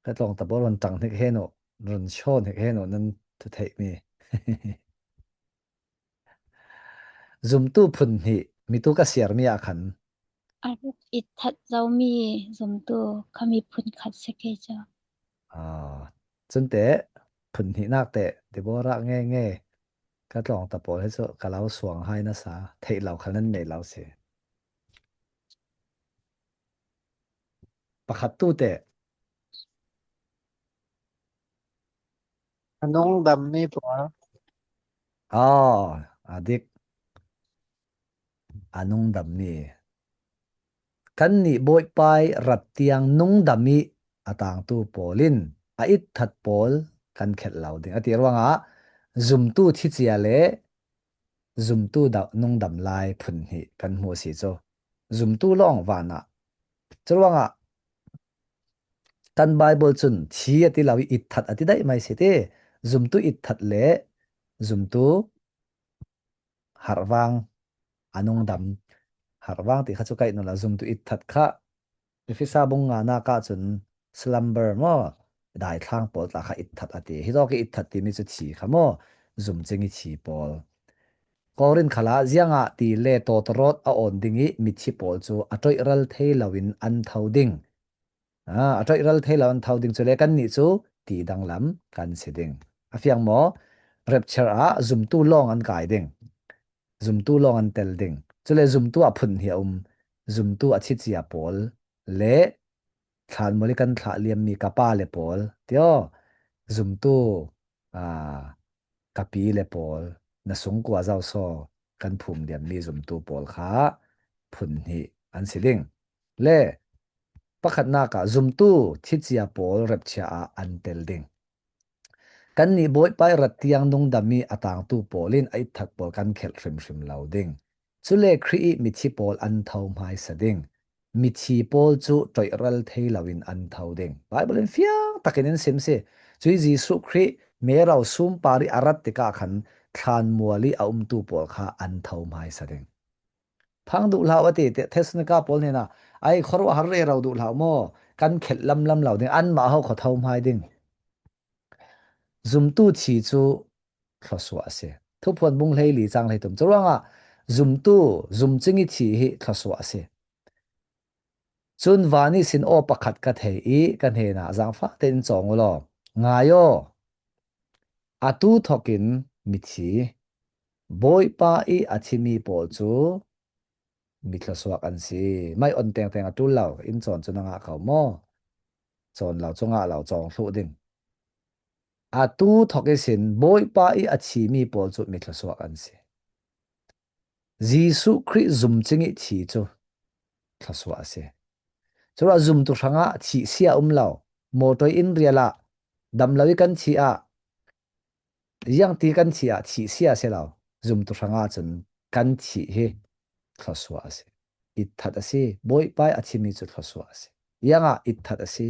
Ka tlawng ta pawl run ṭang hnik hen uh, run shaw hnik hen uh nan thu theihmi. Zumtu phun hnih mitu ka siarmi ah khan. A rak itthat zomi zumtu kha miphun khat si kei cu. Ah, cunte phun hnihnak te Deborah nge nge ka tlawng ta pawl hi cu ka lo suang hai nasa, theih lo khal nan nei lo si. Pakhat tu te. A nungdammi pawl. Aw, a dik. A nungdammi. Kannih Bawipa i rat tiang nungdam i a tangtu pawl in a itthat pawl kan khelh lo ding. A ti ruangah zumtu thicia le zumtu da-, nungdam lai phun hnih kan hmu a si cu. Zumtu lawng vanah. Curuangah kan Baibal cun thi a ti lo i itthat a ti daih mai si ti. Zumtu itthat le zumtu harvang a nungdam. Harvang ti kha chu kaih nula zumtu itthat kha. Efesa bung nga nak ah cun slumber maw, daithlang pawl tla kha itthat a ti. Hitawk i itthat timi cu thi kha maw, zumcing i thi pawl. Korin khalah ziangah ti le tawtawrawt a awn ding i mithi pawl cu a ṭoihral thei loin an tho ding. A, a ṭoihral thei lo an tho ding cu le kannih cu ti danglam kan si ding. A fiang maw? Rapture ah zumtu lawng an kai ding. Zumtu lawng an tel ding. Cule zumtu ah phun hi a um. Zumtu a thicia pawl le thlanmual i kan thlah liammi ka pa le pawl tio, zumtu, a, ka pi le pawl, na sungkua zausaw kan phum liammi zumtu pawl kha phun hnih an si ding. Le pakhatnak ah zumtu thicia pawl rapture ah an tel ding. Kannih Bawipa i rat tiang nungdam i a tangtu pawl in a itthat pawl kan khelh hrimhrim lo ding. Cule Khrih i mithi pawl an tho hmaisa ding. Mithi pawl cu ṭoihral thei loin an tho ding. Bible in fiang takin in sim si. Cui Jesuh Khrih mero sumpar i a rat tikah khan thlanmual i a umtu pawl kha an tho hmaisa ding. Phang duh hlah u a ti, Thessalonika pawl hnenah, ai, khuaruahhar rero duh hlah u maw? Kan khelh lamlam lo ding, anmah ho khuatho hmai ding. Zumtu thi cu thluasuah a si. Thuphuan bung hleili cang hleitum. Curuangah zumtu, zumcing i thi hi thluasuah a si. Cun van ihsin aw pakhat ka thei i ka hnenah, zaangfahte in cawng u law, ngai aw, atu thokin mithi, Bawipa i a thimi pawl cu mi thluasuak an si. Mai on tengteng a ṭul lo, in cawn cu na ngah ko maw? Cawn lo cu ngah lo, cawng thluh ding. Atu thok ihsin Bawipa i a thimi pawl cu mi thluasuak an si. Jesuh Khrih zumcing i thi cu thluasuah a si. Curuah zumtu hrangah thihsia um lo. Mawṭawi in rial ah dam lo i kan thih ah, ziangti kan thih ah thihsia a si lo. Zumtu hrangah cun kan thih hi thluasuah a si. Itthat a si. Bawipa i a thimi cu thluasuah a si. Ziangah itthat a si?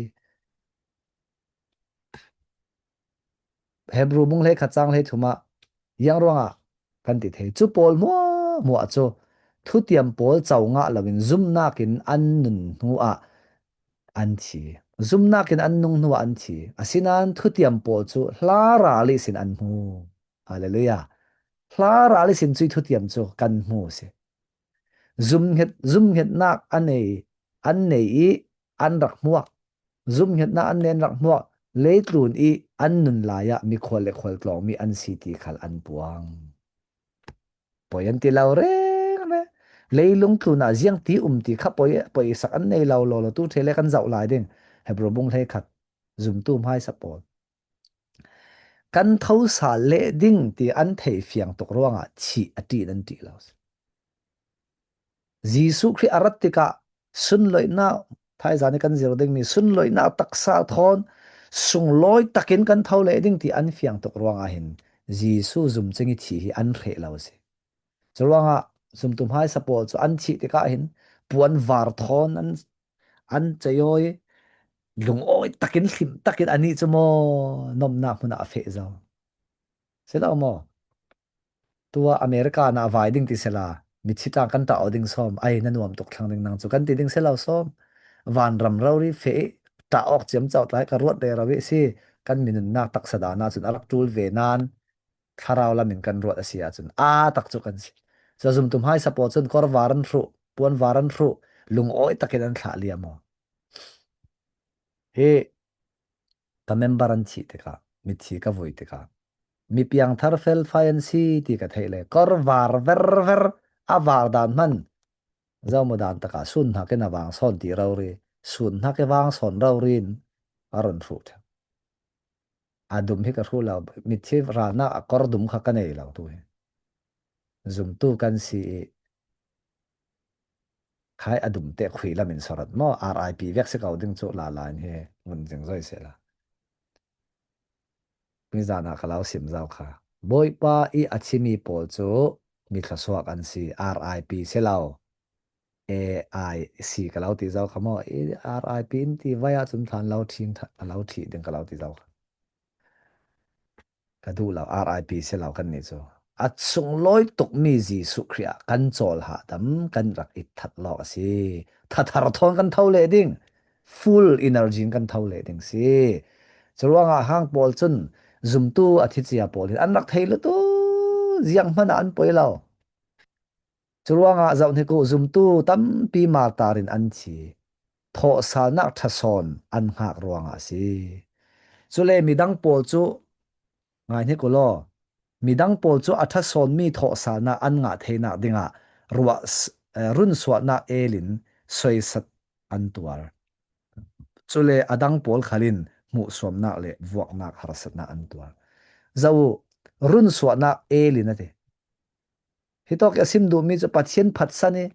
Hebru bung hleikhat cang hleithum ah ziang ruangah kan ti thei. Cu pawl hmuahhmuah cu thutiam pawl co ngah loin zumnak in an nun hnu ah an thi. Zumnak in an nung hnu ah an thi. Asinain thutiam pawl cu hla ral ihsin an hmu. Hallelujah. Hla ral ihsin cui thutiam cu kan hmu si. Zumhnget, zumhngetnak a nei, an nei i an rak hmuak. Zumhngetnak an nei, an rak hmuak. Leitlun i an nun lai ah mikhual le khual tlawngmi an si ti khal an puang. Poi an ti lo reng reng. Leilung tlun ah ziangti um ti kha poi, poisak an nei lo, lo, lo tu ṭhe le kan zoh lai ding. Hebru bung hleikhat, zumtu hmaisa pawl. Kan tho sal leh ding ti an thei fiang tuk ruangah thih a ṭih nan ṭih lo. Jesuh Khrih a rat tikah sunloihnak, thaizan i kan zir dingmi sunloihnak taksa thawn sunglawi takin kan tho leh ding ti an fiang tuk ruangah hin Jesuh zumcing i thi hi an hreh lo a si. Curuangah zumtu hmaisa pawl cu an thih tikah hin puan var thawn an, an ceiawi, lungawi takin, hlim takin anih cu maw nomnak hmun ah a feh zo. Si lo maw? Tua America na vai ding ti sela, mithi tlang kan ṭah aw ding sawm, ai na nuam tuk thlang ding nang cu kan ti ding si lo sawm. Vanram rori feh i ṭah awk ciamco tlai ka ruat rero i si, kan minunnak taksa dan ah cun a rak ṭul ve nain thlarau lam in kan ruat a si ahcun aa tak cu kan si. Cun zumtu hmaisa pawl cun kawr var an hruh, puan var an hruh, lungawi takin an thlah liam aw. Hi ka member an thih tikah, mithi ka vui tikah, mi piangthar felfai an si ti ka theih le, kawr var verver, a var dan hman. Zomu dan takah sun hnakin a vang sawn ti rori, sun hnak i vang sawn rori in a run hruh ṭheu. A dum hi ka hruh lo, mithi ralnak a kawr dum kha ka nei lo tu hi. Zumtu kan si i khai a dum te khui lam in sarat maw, R I P vek si ko ding cu lala in hi vun zing zoi sehla. Nizan ah ka lo sim zo kha. Bawipa i a thimi pawl cu mi thluasuak an si, R I P si lo. A I C ka lo ti zo kha maw? I R I P in ti vai ahcun thlan lo ṭhin ṭha-, a lo ṭhih ding ka lo ti zo kha. Ka duh lo, R I P si lo kan nih cu. A sunglawi tukmi Jesuh Khrih ah kan cawl hahdam, kan rak it that lawk a si. Thathar thawn kan tho leh ding. Full energy in kan tho leh ding si. Curuangah hang pawl cun zumtu a thicia pawl hin an rak thei lutuk, zianghman ah an poi lo. Curuangah zoh hnik uh, zumtu tampi martar in an thi. Thawhsalnak ṭha sawn an hngak ruangah a si. Cule midang pawl cu, ngai hnik uh law, midang pawl cu a ṭha sawnmi thawhsalnak an ngah theinak dingah ruah s-, eh, runsuahnak el in soisat an tuar. Cule a dang pawl khal in hmuhsuamnak le vuaknak harsatnak an tuar. Zoh uh, runsuahnak el in a ti. Hitawk a sim duhmi cu Pathian phatsan i,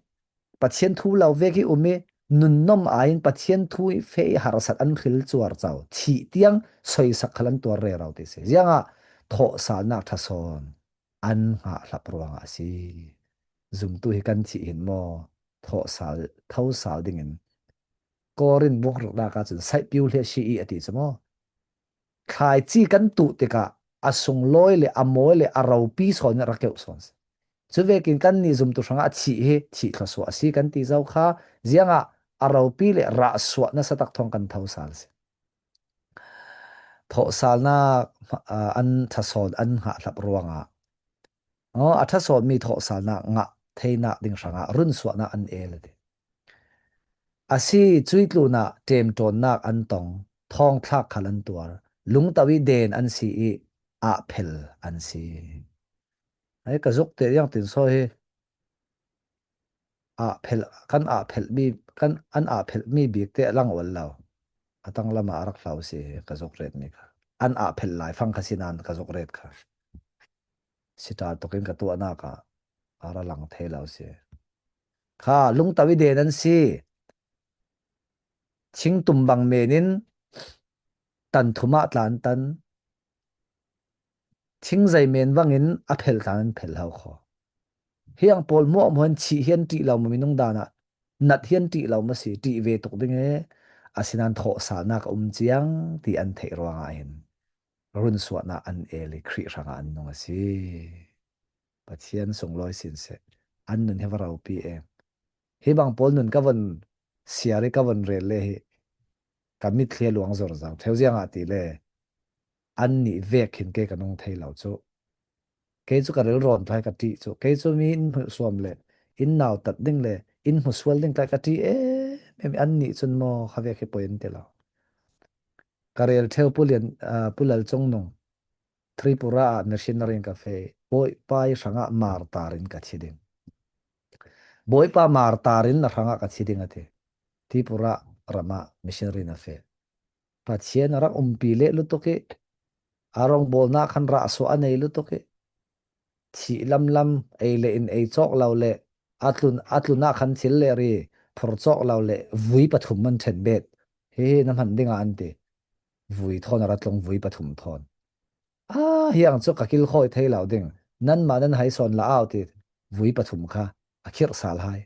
Pathian thu lo vek i um i, nunnom aiin Pathian thu i feh i harsat an hril cuar co. Thih tiang soisak khal an tuar rero ti si. Ziangah thawhsalnak ṭha sawn an hngah hlap ruangah a si. Zumtu hi kan thih hin maw, thawhsal, thosal dingin Korin bung ruknak ah cun saihpiu hleh si i a ti cu maw? Thlaici kan tuh tikah a sunglawi le a mawi le a ropi sawn in a ra keuh sawn si. Cuvekin kannih zumtu hrangah a thih hi thih thluasuah a si kan ti zo kha, ziangah a ropi le rahsuah nasa tak thawng kan thosal si. Thawhsalnak, aa, an ṭha sawn an hngah hlap ruangah, aw, a ṭha sawnmi thawhsalnak ngah theinak ding hrangah runsuahnak an el a ti. A si, cuih tlunah ṭemṭawnnak an tong, thawngthlak khal an tuar, lungto i den an si i ahphel an si. Hei ka zuk teh ziang tin sawi hi. Ahphel, kan ahphelhmi, kan an ahphelhmi bik te a lang ual lo. A tanglam ah a rak hlau si hi ka zuk retmi kha. An ahphelh lai fang kha si nain ka zuk ret kha. Sitar tukin ka tuahnak ah a ra lang thei lo si. Kha, lungto i den an si. Thingtum bang men in tan thum ah tla an tan. Thingzai men bangin a phel tla an phel hau kho. Hiang pawl muahmuah in thih hian ṭih lo maw, minung dan ah nat hian ṭih lo maw si, ṭih ve tuk ding e, asinain thawhsalnak a um ciang ti an theih ruangah hin runsuahnak an el i Khrih hrangah an nung a si. Pathian sunglawi sin seh. An nun hi va ropi e. Hi bang pawl nun ka von siar i ka von rel le hi ka mitthli a luang zor zang. Theu ziangah ti le annih vek hin kei ka nung thei lo cu. Kei cu ka rilrawn tlai ka ṭih cu. Kei cu mi in hmuhsuam le in nautat ding le in hmusual ding tlai ka ṭih em em i, annih cun maw kha vek hi poi an ti lo. Ka rel ṭheu Pu Lian, aa, Pu Lal Cung Nung, Tripura ah missionary in ka feh. Bawipa i hrangah martar in ka thi ding. Bawipa martar in na hrangah ka thi ding a ti. Tripura ramah missionary in a feh. Pathian a rak umpi leh lutuk i, a rawngbawlnak khan rahsuah a nei lutuk i, thih lamlam ei le in ei cawk lo le, a tlun, a tlun ah khan thil le ri phur cawk lo le, vui pathum man ṭhen bet. Hi hi na hman dingah an ti. Vui thawn a ra tlung, vui pathum thawn. A hiang cu ka kilkhawi thei lo ding. Nanmah nan hai sawn la au ti. Vui pathum kha a khirh sal hai.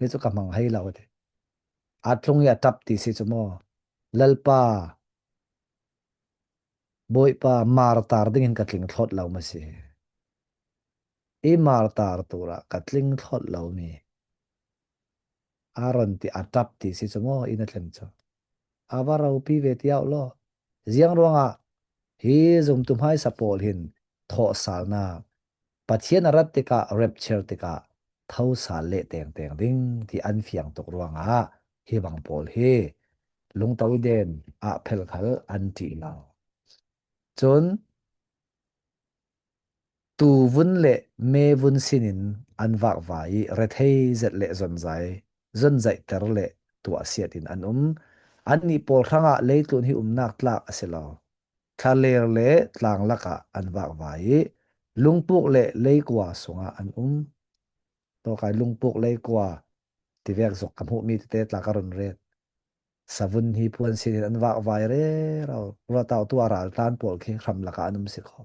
Hi cu ka hmang hai lo a ti. A tlung i a ṭap ti si cu maw? Lalpa, Bawipa, martar dingin ka tling thlawt lo maw si? I martar turah ka tling thlawt lomi. Aaron ti a ṭap ti si cu maw, i na thleng cu? A va ropi ve tiau law. Ziang ruangah hi zumtu hmaisa pawl hin thawhsalnak, Pathian a rat tikah, rapture tikah, thosal leh tengteng ding ti an fiang tuk ruangah hi bang pawl hi lungto i den ah phel khal an ṭih lo. Cun, tuu vun le mee vun sinin an vakvai i, rethei zet le zonzai, zonzaihter le tuahsiat in an um. Annih pawl hrangah leitlun hi umnak tlak a si lo. Thlaler le tlang lakah an vakvai i, lungpuk le leikua sungah an um. Tawkai lungpuk leikua tivek zuk ka hmuhmi tete tla ka run ret. Savun hi puan sinin an vakvai rero. Ruatautu a ral tlan pawl khi hram lakah an um si kho.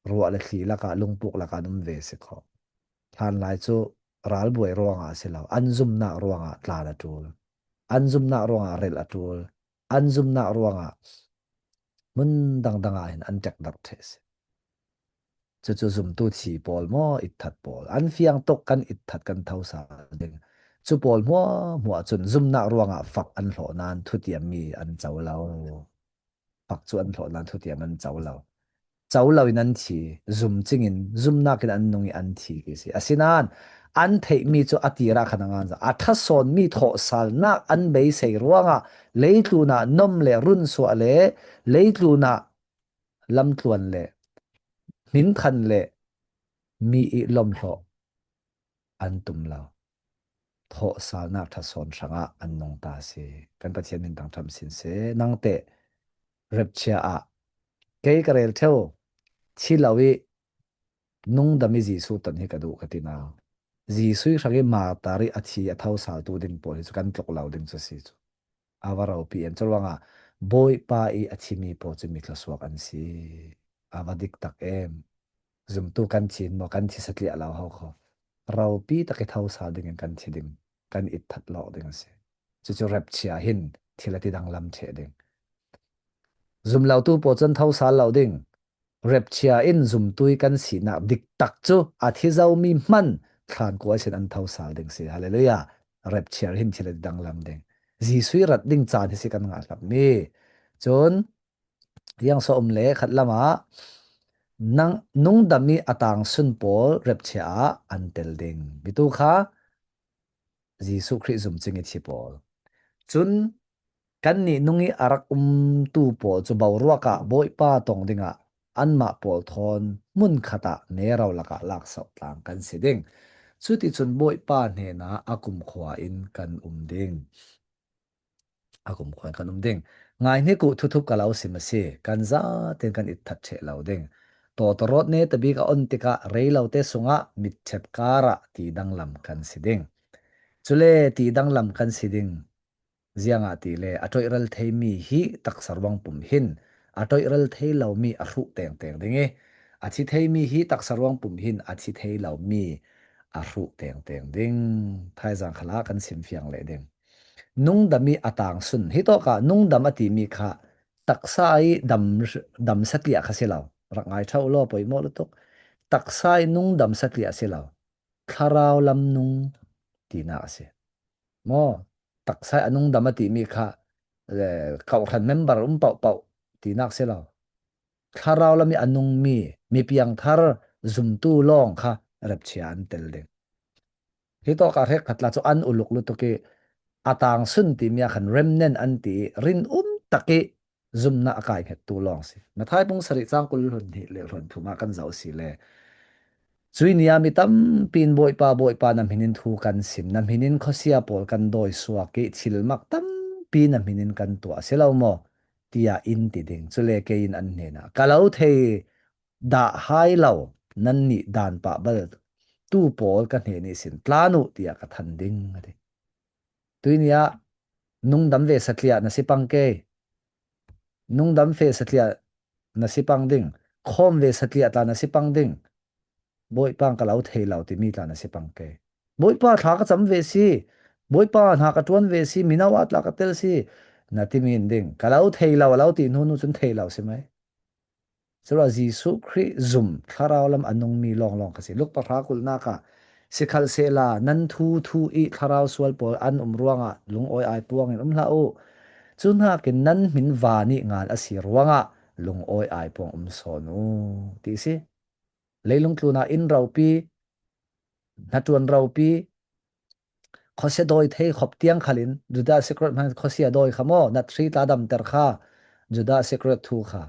Ruah le thli lakah, lungpuk lakah an um ve si kho. Hlanlai cu ralbuai ruangah a si lo. An zumnak ruangah tlan a ṭul. An zumnak ruangah rel a ṭul. An zumnak ruangah Hmun dangdang ah hin an ṭekdarh ṭheh si. Cucu zumtu thi pawl maw, itthat pawl, an fiang tuk, kan itthat, kan thosal ding. Cu pawl hmuahhmuah cun zumnak ruangah fak an hlawh nain thutiammi an co lo. Fak cu an hlawh nain thutiam an co lo. Co loin an thi, zum cingin, zumnak in an nung i an thi ti si. Asinain an theihmi cu a tir ah khan a ngan zong. A ṭha sawnmi thawhsalnak an beisei ruangah leitlun ah nom le runsuah le leitlun ah lamtluan le hminthan le mi i lomhlawh an tum lo. Thawhsalnak ṭha sawn hrangah an nung ta si. Kan Pathian min thangṭhat sin seh. Nangteh rapture ah kei ka rel ṭheu, thi lo i nungdam i Jesuh ton hi ka duh ka ti nain, Jesuh hrang i martar i a thi a thosal tu ding pawl hi cu kan tluk lo ding cu si cu. A va ropi em, curuangah Bawipa i a thimi pawl cu mi thluasuak an si. A va dik tak em. Zumtu kan thi in maw, kan thi satliah lo ho kho. Ropi tak i thosal dingin kan thi ding, kan itthat lawk ding a si. Cucu rapture hin thil a ti danglam ṭheh ding. Zum lotu pawl cu an thosal lo ding. Rapture in zumtu i kan sinak diktak cu a thi zomi hman thlan kua ihsin an thosal ding si. Hallelujah. Rapture hin thil a ti danglam ding. Jesuh i rat ding caan hi si kan ngah hlapmi. Cun ziang so um le khat lamah nang nungdam i a tangsun pawl rapture ah an tel ding. Mitu kha Jesuh Khrih zumcing i thi pawl. Cun kannih nung i a rak umtu pawl cu boruak ah Bawipa tong dingah anmah pawl thawn hmun khat ah mero lakah laksauh tlang kan si ding. Cuticun Bawipa hnenah a kumkhua in kan um ding. A kumkhua in kan um ding. Ngai hnik uh, thuthup ka lo sim a si, kan zaten kan itthat ṭheh lo ding. Tawtawrawt netabik a on tikah reilote sungah mitṭhep karah ti danglam kan si ding. Cule ti danglam kan si ding. Ziangahtile a ṭoihral theimi hi taksa ruang pum hin a ṭoihral thei lomi a hruh tengteng ding i, a thi theimi hi taksa ruang pum hin a thi thei lomi a hruh tengteng ding. Thaizang khalah kan simfiang leh ding. Nungdam i a tangsun. Hitawkah nungdam a timi kha taksa i dam, dam satliah kha si lo. Rak ngai ṭha uh law, poimawh lutuk. Taksa i nungdam satliah si lo. Thlarau lam nung tinak a si. Maw, taksa i a nungdam a timi kha, eh, kawhhran member um pohpoh tinak si lo. Thlarau lam i a nungmi, mi piangthar zumtu lawng kha rapture an tel ding. Hitawkah hrekkhat la cu an uluk lutuk i a tangsun timi ah khan remnant an ti i rinum tak i zumnak a kai hngettu lawng si. Matthai bung sarih cang kul hluan hnih le hluan thum ah kan zoh si le. Cuih ni ah mi tampi in Bawipa, Bawipa, na hmin in thu kan sim, na hmin in khuasia pawl kan dawi suak i thilmak tampi na hmin in kan tuah a si lo maw? Tiah in ti ding. Cule kei in an hnenah, ka lo thei dah hai lo, nannih dan pah bal tu pawl ka hnen ihsin tlan uh, tiah ka than ding, a ti. Tuih ni ah nungdam ve satliah na si pang kei. Nungdam ve satliah na si pang ding. Khawm ve satliah tla na si pang ding. Bawipa, ka lo thei lo timi tla na si pang kei. Bawipa, thla ka cam ve si. Bawipa, hna ka ṭuan ve si. Mino ah tla ka tel si, na timi in ding. Ka lo thei lo, a lo ti hnu hnu cun thei lo si mai. Curuah Jesuh Khrih zum thlarau lam a nungmi lawnglawng kha si. Luk pahra kulhnak ah, sikhalsehla nan thu thu i thlarau sual pawl an um ruangah lungawi ai puangin um hlah uh. Cu hnakin nan hmin van i ngan a si ruangah lungawi ai puang um sawn uh, ti si. Leilung tlunah inn ropi, hnaṭuan ropi, khuasia dawi thei khop tiang khalin, Judas Iskariot hmai khuasia dawi kha maw, nat hri tla damter kha, Judas Iskariot thu kha.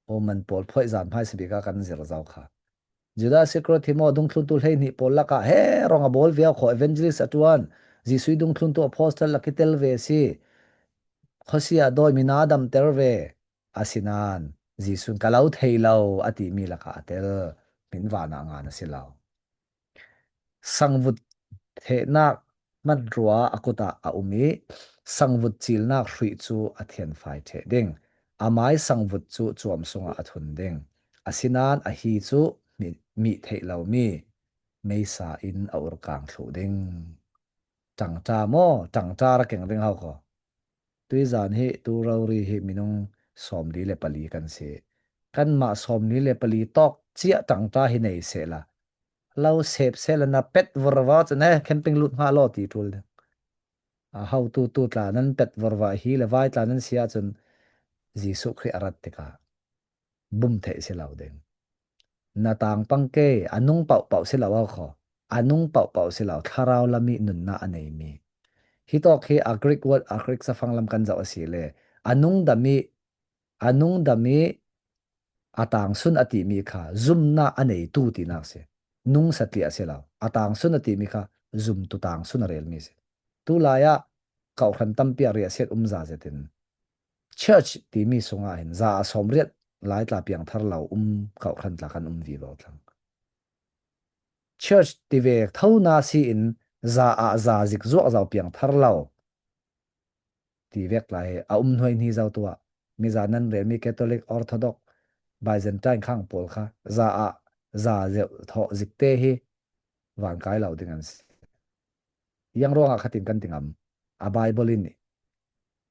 Oman pawl phuaih zan hmaisa bik ah kan zir zo kha. Judas Iskariot hi maw, dungthluntu hleihnih pawl lakah he rong a bawl viau khaw, evangelist a ṭuan, Jesuh i dungthluntu apostle a kitel ve si, khuasia dawi mina damter ve. Asinain Jesuh in ka lo thei lo a timi lakah a tel, hmin van ah ngan a si lo. Sangvut thehnak hmanrua a kut ah a um i sangvut cilnak hruih cu a thianfai ṭheh ding. Amai sangvut cu cuam sungah a thun ding. Asinain ahi cu mi, mih theih lomi meisa in a urkang thluh ding. Ṭangṭa maw? Ṭangṭa ra keng ding ho kho. Tuizan hi tu rori hi minung sawmli le pali kan si. Kanmah sawmli le pali tawk ciah tangta hi nei sehla, lo sep sehla na pet vorva cun, eh, camping lut hnga law ti ṭul ding. A hotu tu tla nan pet vorva hi le vai tla nan si ahcun Jesuh Khrih a rat tikah bum theih si lo ding. Na tangpang ke, a nung pauhpauh si lo, a khaw, a nung pauhpauh si lo, thlarau lam i nunnak a neimi. Hi tawk hi a Greek word, a Greek cafang lam kan zoh a si le, a nung dam i, a nung dam i a tangsun a timi kha zumnak a neitu tinak si. Nung satliah si lo, a tangsun a timi kha zumtu tangsun a relmi si. Tulai ah kawhhran tampi a riahsiat um za zetin church timi sungah hin za a sawmriat lai tla piangthar lo um kawhhran tla kan um vivo thlang. Church ti ve tho na si in za ah za zik zuak zo piangthar lo ti vek lai hi a um hnuai hni zo tuah. Mi za nan relmi Catholic, Orthodox, Byzantine khang pawl kha za ah za zeuh thawh zikte hi van kai lo ding an si. Yang ruangah khatin kan ti ngam. A Bible in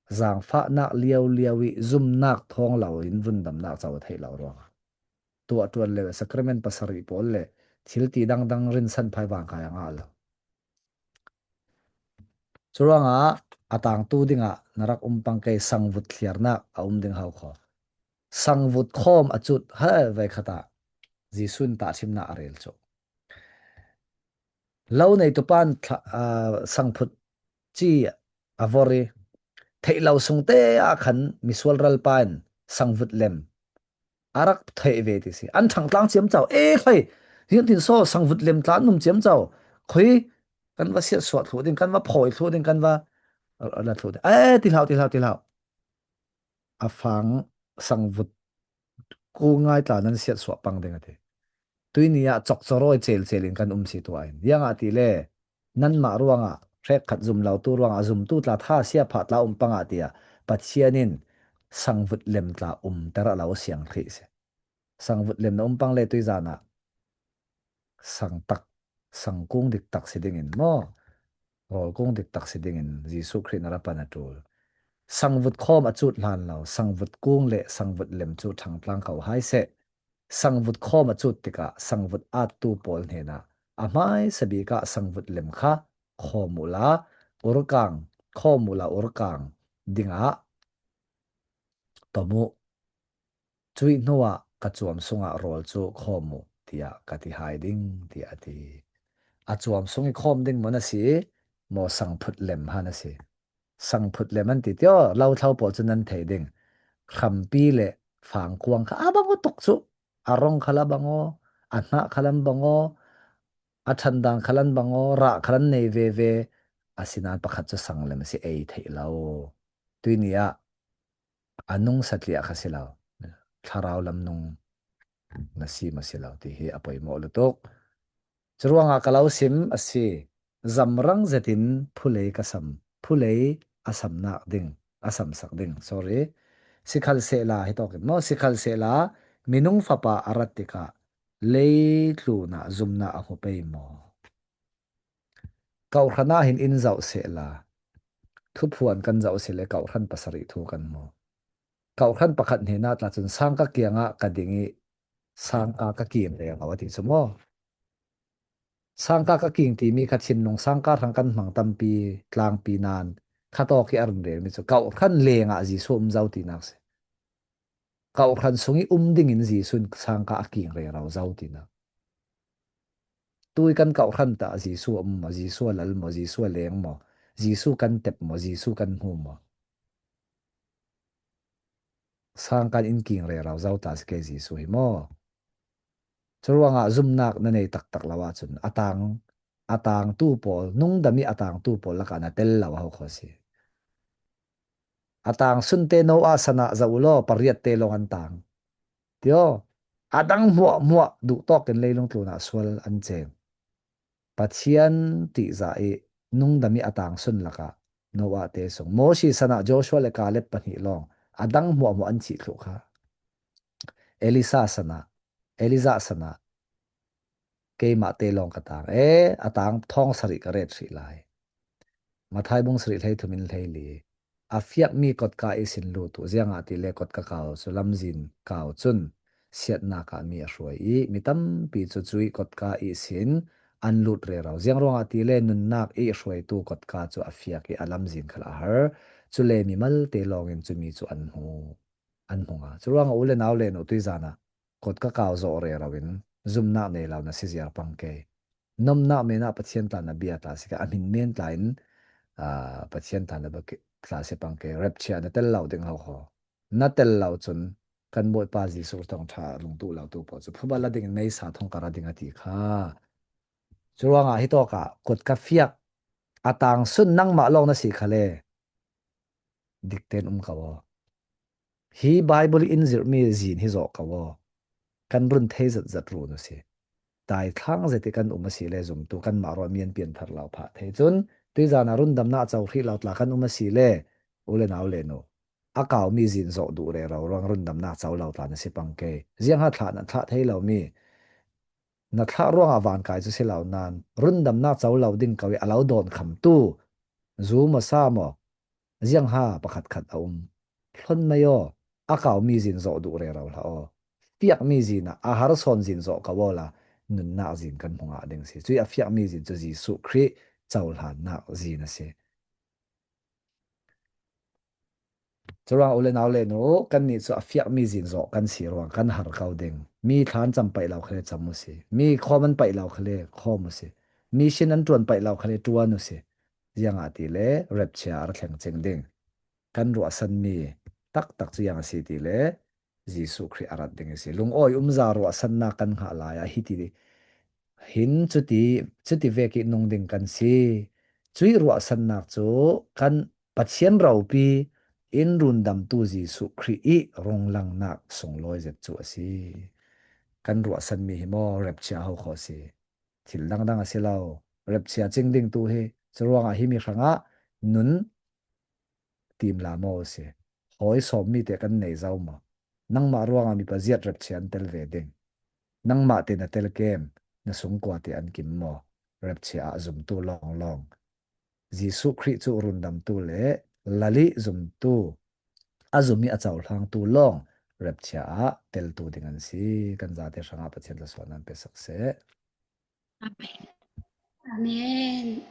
zaangfahnak liauliau i zumnak thawng lo in rundamnak co a theih lo ruangah. Tuah ṭuan le sacrament pasarih pawl le thil ti dangdang rinsan phai vangkai a ngah lo. Curuangah a tangtu dingah na rak um pang kei sangvut thliarnak a um ding hau kho. Sangvut khawm a cut hal vei khatah Jesuh in tahṭhimnak a rel cu. Lo neitu pan thla-, aa, sangphut ci a vor i theih lo sungte ah khan misual ralpa in sangvut lem a rak theih ve ti si. An ṭhangtlang ciamco, e khai, ziangtin saw sangvut lem tla an um ciamco, khui kan va siatsuah thluh ding, kan va phawi thluh ding, kan va la thluh ding. E, ti hlau, ti hlau, ti hlau. A fang sangvut ku ngai tla nan siatsuah pang ding a ti. Tuini ah cokcawrawi celcel in kan um si tuah in. Ziangahtile, nanmah ruangah hrekkhat zum lotu ruangah zumtu tla tha sia phah tla um pangah tiah Pathian in sangvut lem tla umter a lo siang hrih si. Sangvut lem na um pang le tuizan ah sangtak, sangkung diktak si dingin maw? Rawlkung diktak si dingin Jesuh Khrih na ra pan a ṭul. Sangvut khawm a cut hlan lo, sangvut kung le sangvut lem cu ṭhangtlang ko hai seh. Sangvut khawm a cut tikah sangvut attu pawl hnenah a hmaisa bik ah sangvut lem kha khawm uhla, urkang, khawm uhla urkang dingah tom uh. Cuih hnuah ka cuam sungah rawl cu khawm uh, tiah ka ti hai ding, tiah a ti. A cuam sung i khawm ding maw na si, maw sangphut lem ha na si? Sangphut lem an ti tio, lo thlo pawl cu nan thei ding. Hrampi le fangkuang kha a bang aw tuk cu, a rong khal a bang aw, a hnah khal an bang aw, a ṭhandan khal an bang aw, rah khal an nei veve, asinain pakhat cu sang lem a si, ei theih lo. Tuini ah a nung satliah kha si lo, thlarau lam nung na si maw si lo ti hi a poimawh lutuk. Curuangah ka lo sim a si, zamrang zetin phulei ka sam, phulei a samnak ding, a samsak ding, sorry. Sikhalsehla, hi tawkin maw, sikhalsehla minung fapa a rat tikah leitlun ah zumnak a hmu pei maw? Kawhhran ah hin in zoh sehla, thuphuan kan zoh seh le kawhhran pasarih thu kan hmu. Kawhhran pakhat hnenah tla cun sangka kiangah ka ding i sangka ka kim rero a ti cu maw? Sangka ka kim timi kha thinlung sangka hrang kan hmang tampi tlangpi nain khatawk i a run relmi cu kawhhran lengah Jesuh um zo tinak si. Kawhhran sung i um dingin Jesuh in sangka a kim rero zo tinak. Tui kan kawhhran tah Jesuh a um maw, Jesuh a lal maw, Jesuh a leng maw, Jesuh kan tep maw, Jesuh kan hmu maw? Sangkan in kim rero zo ta si kei Jesuh hi maw? Curuangah zumnak na nei taktak lo ahcun a tang, a tangtu pawl, nungdam i a tangtu pawl lakah na tel lo a hau kho si. A tang sunte Noah sanah zoh u law, pariat te lawng an tang. Tio, a dang hmuahhmuah duhtawk in leilung tlunah sual an ceng. Pathian ṭihzah i nungdam i a tang sun lakah Noah te sung, Moses sanah Joshua le Caleb pahnih lawng a dang hmuahhmuah an thih thluh kha. Elisa sanah, Elijah sanah keimah te lawng ka tang. E, a tang thawng sarih ka ret hrih lai. Matthai bung sarih hlei thum in hlei li. a fiakmi kotka ihsin lut uh. Ziangahtile kotka kau cu lamzin kau cun siatnak ah mi a hruai i mi tampi cu cuih kotka ihsin an lut rero. Ziang ruangah tile nunnak i hruaitu kotka cu a fiak i a lamzin khal a har. Cule mi malte lawngin cumi cu an hmu, an hmu nga. Curuangah u le nau le nu tuizan ah kotka kau zawh rero in zumnak nei lo na si ziar pang ke. Nomnak men ah Pathian tla na bia tla si kha, a hmin men tla in, aa, Pathian tla na bia tla si pang ke. Rapture na tel lo ding ho kho. Na tel lo cun kan Bawipa Jesuh thawngṭha lungtu lo tu pawl cu phuba la ding in meisa thawngka ra ding a ti kha. Curuangah hi tawkah kotka fiak a tang sun nangmah lawng na si khale dik tein um ko aw. Hi Bible in zirhmi zin hi zawh ko aw. Kan run thei zat zat run u si. Taithlang zet i kan um a si le zumtu kanmah ruah mian pian thar lo phah thei cun tuizan ah rundamnak co hrih lo tla kan um a si le u le nau le nu a kaumi zin zawh duh rero ruang rundamnak co lo tla na si pang ke. Ziangha thlah na thlah thei lomi na thlah ruangah vankai cu si lo nain rundamnak co lo ding ko i a lo dawn khamtu zu maw sa maw ziangha pakhatkhat a um. Hlon mai aw, a kaumi zin zawh duh rero hlah aw. Fiakmi zin ah a har sawn zin zawh ko aw la nunnak zin kan hmu ngah ding si. Cuih a fiakmi zin cu Jesuh Khrih cohlannak zin a si. Curuang u le nau le nu, kannih cu a fiakmi zin zawh kan si ruang kan har ko ding. Mi thla an cam paih lo khale cam u si. Mi khawm an paih lo khale khawm u si. Mi sin an ṭuan paih lo khale ṭuan u si. Ziangahtile rapture a ra thleng cing ding. Kan ruahsanmi taktak cu ziang a si tile Jesuh Khrih a rat ding a si. Lungawi umza ruahsannak kan ngah lai ah hiti hin cuti, cuti vek i nung ding kan si. Cuih ruahsannak cu kan Pathian ropi in rundamtu Jesuh Khrih i runglangnak sunglawi zet cu a si. Kan ruahsanmi hi maw rapture ho kho a si. Thil dangdang a si lo. Rapture cing ding tu hi. Curuangah himi hrangah nun timla maw a si. Hawi sawmmi te kan nei zo maw? Nangmah ruangah mipa ziat rapture an tel ve ding. Nangmah te na tel kem, na sungkua te an kim maw? Rapture ah zumtu lawnglawng. Jesuh Khrih cu rundamtu le lali zumtu, a zumi a cohlangtu lawng rapture ah teltu ding an si. Kan zate hrangah Pathian tla suahnak pe sak seh. Amen. Amen.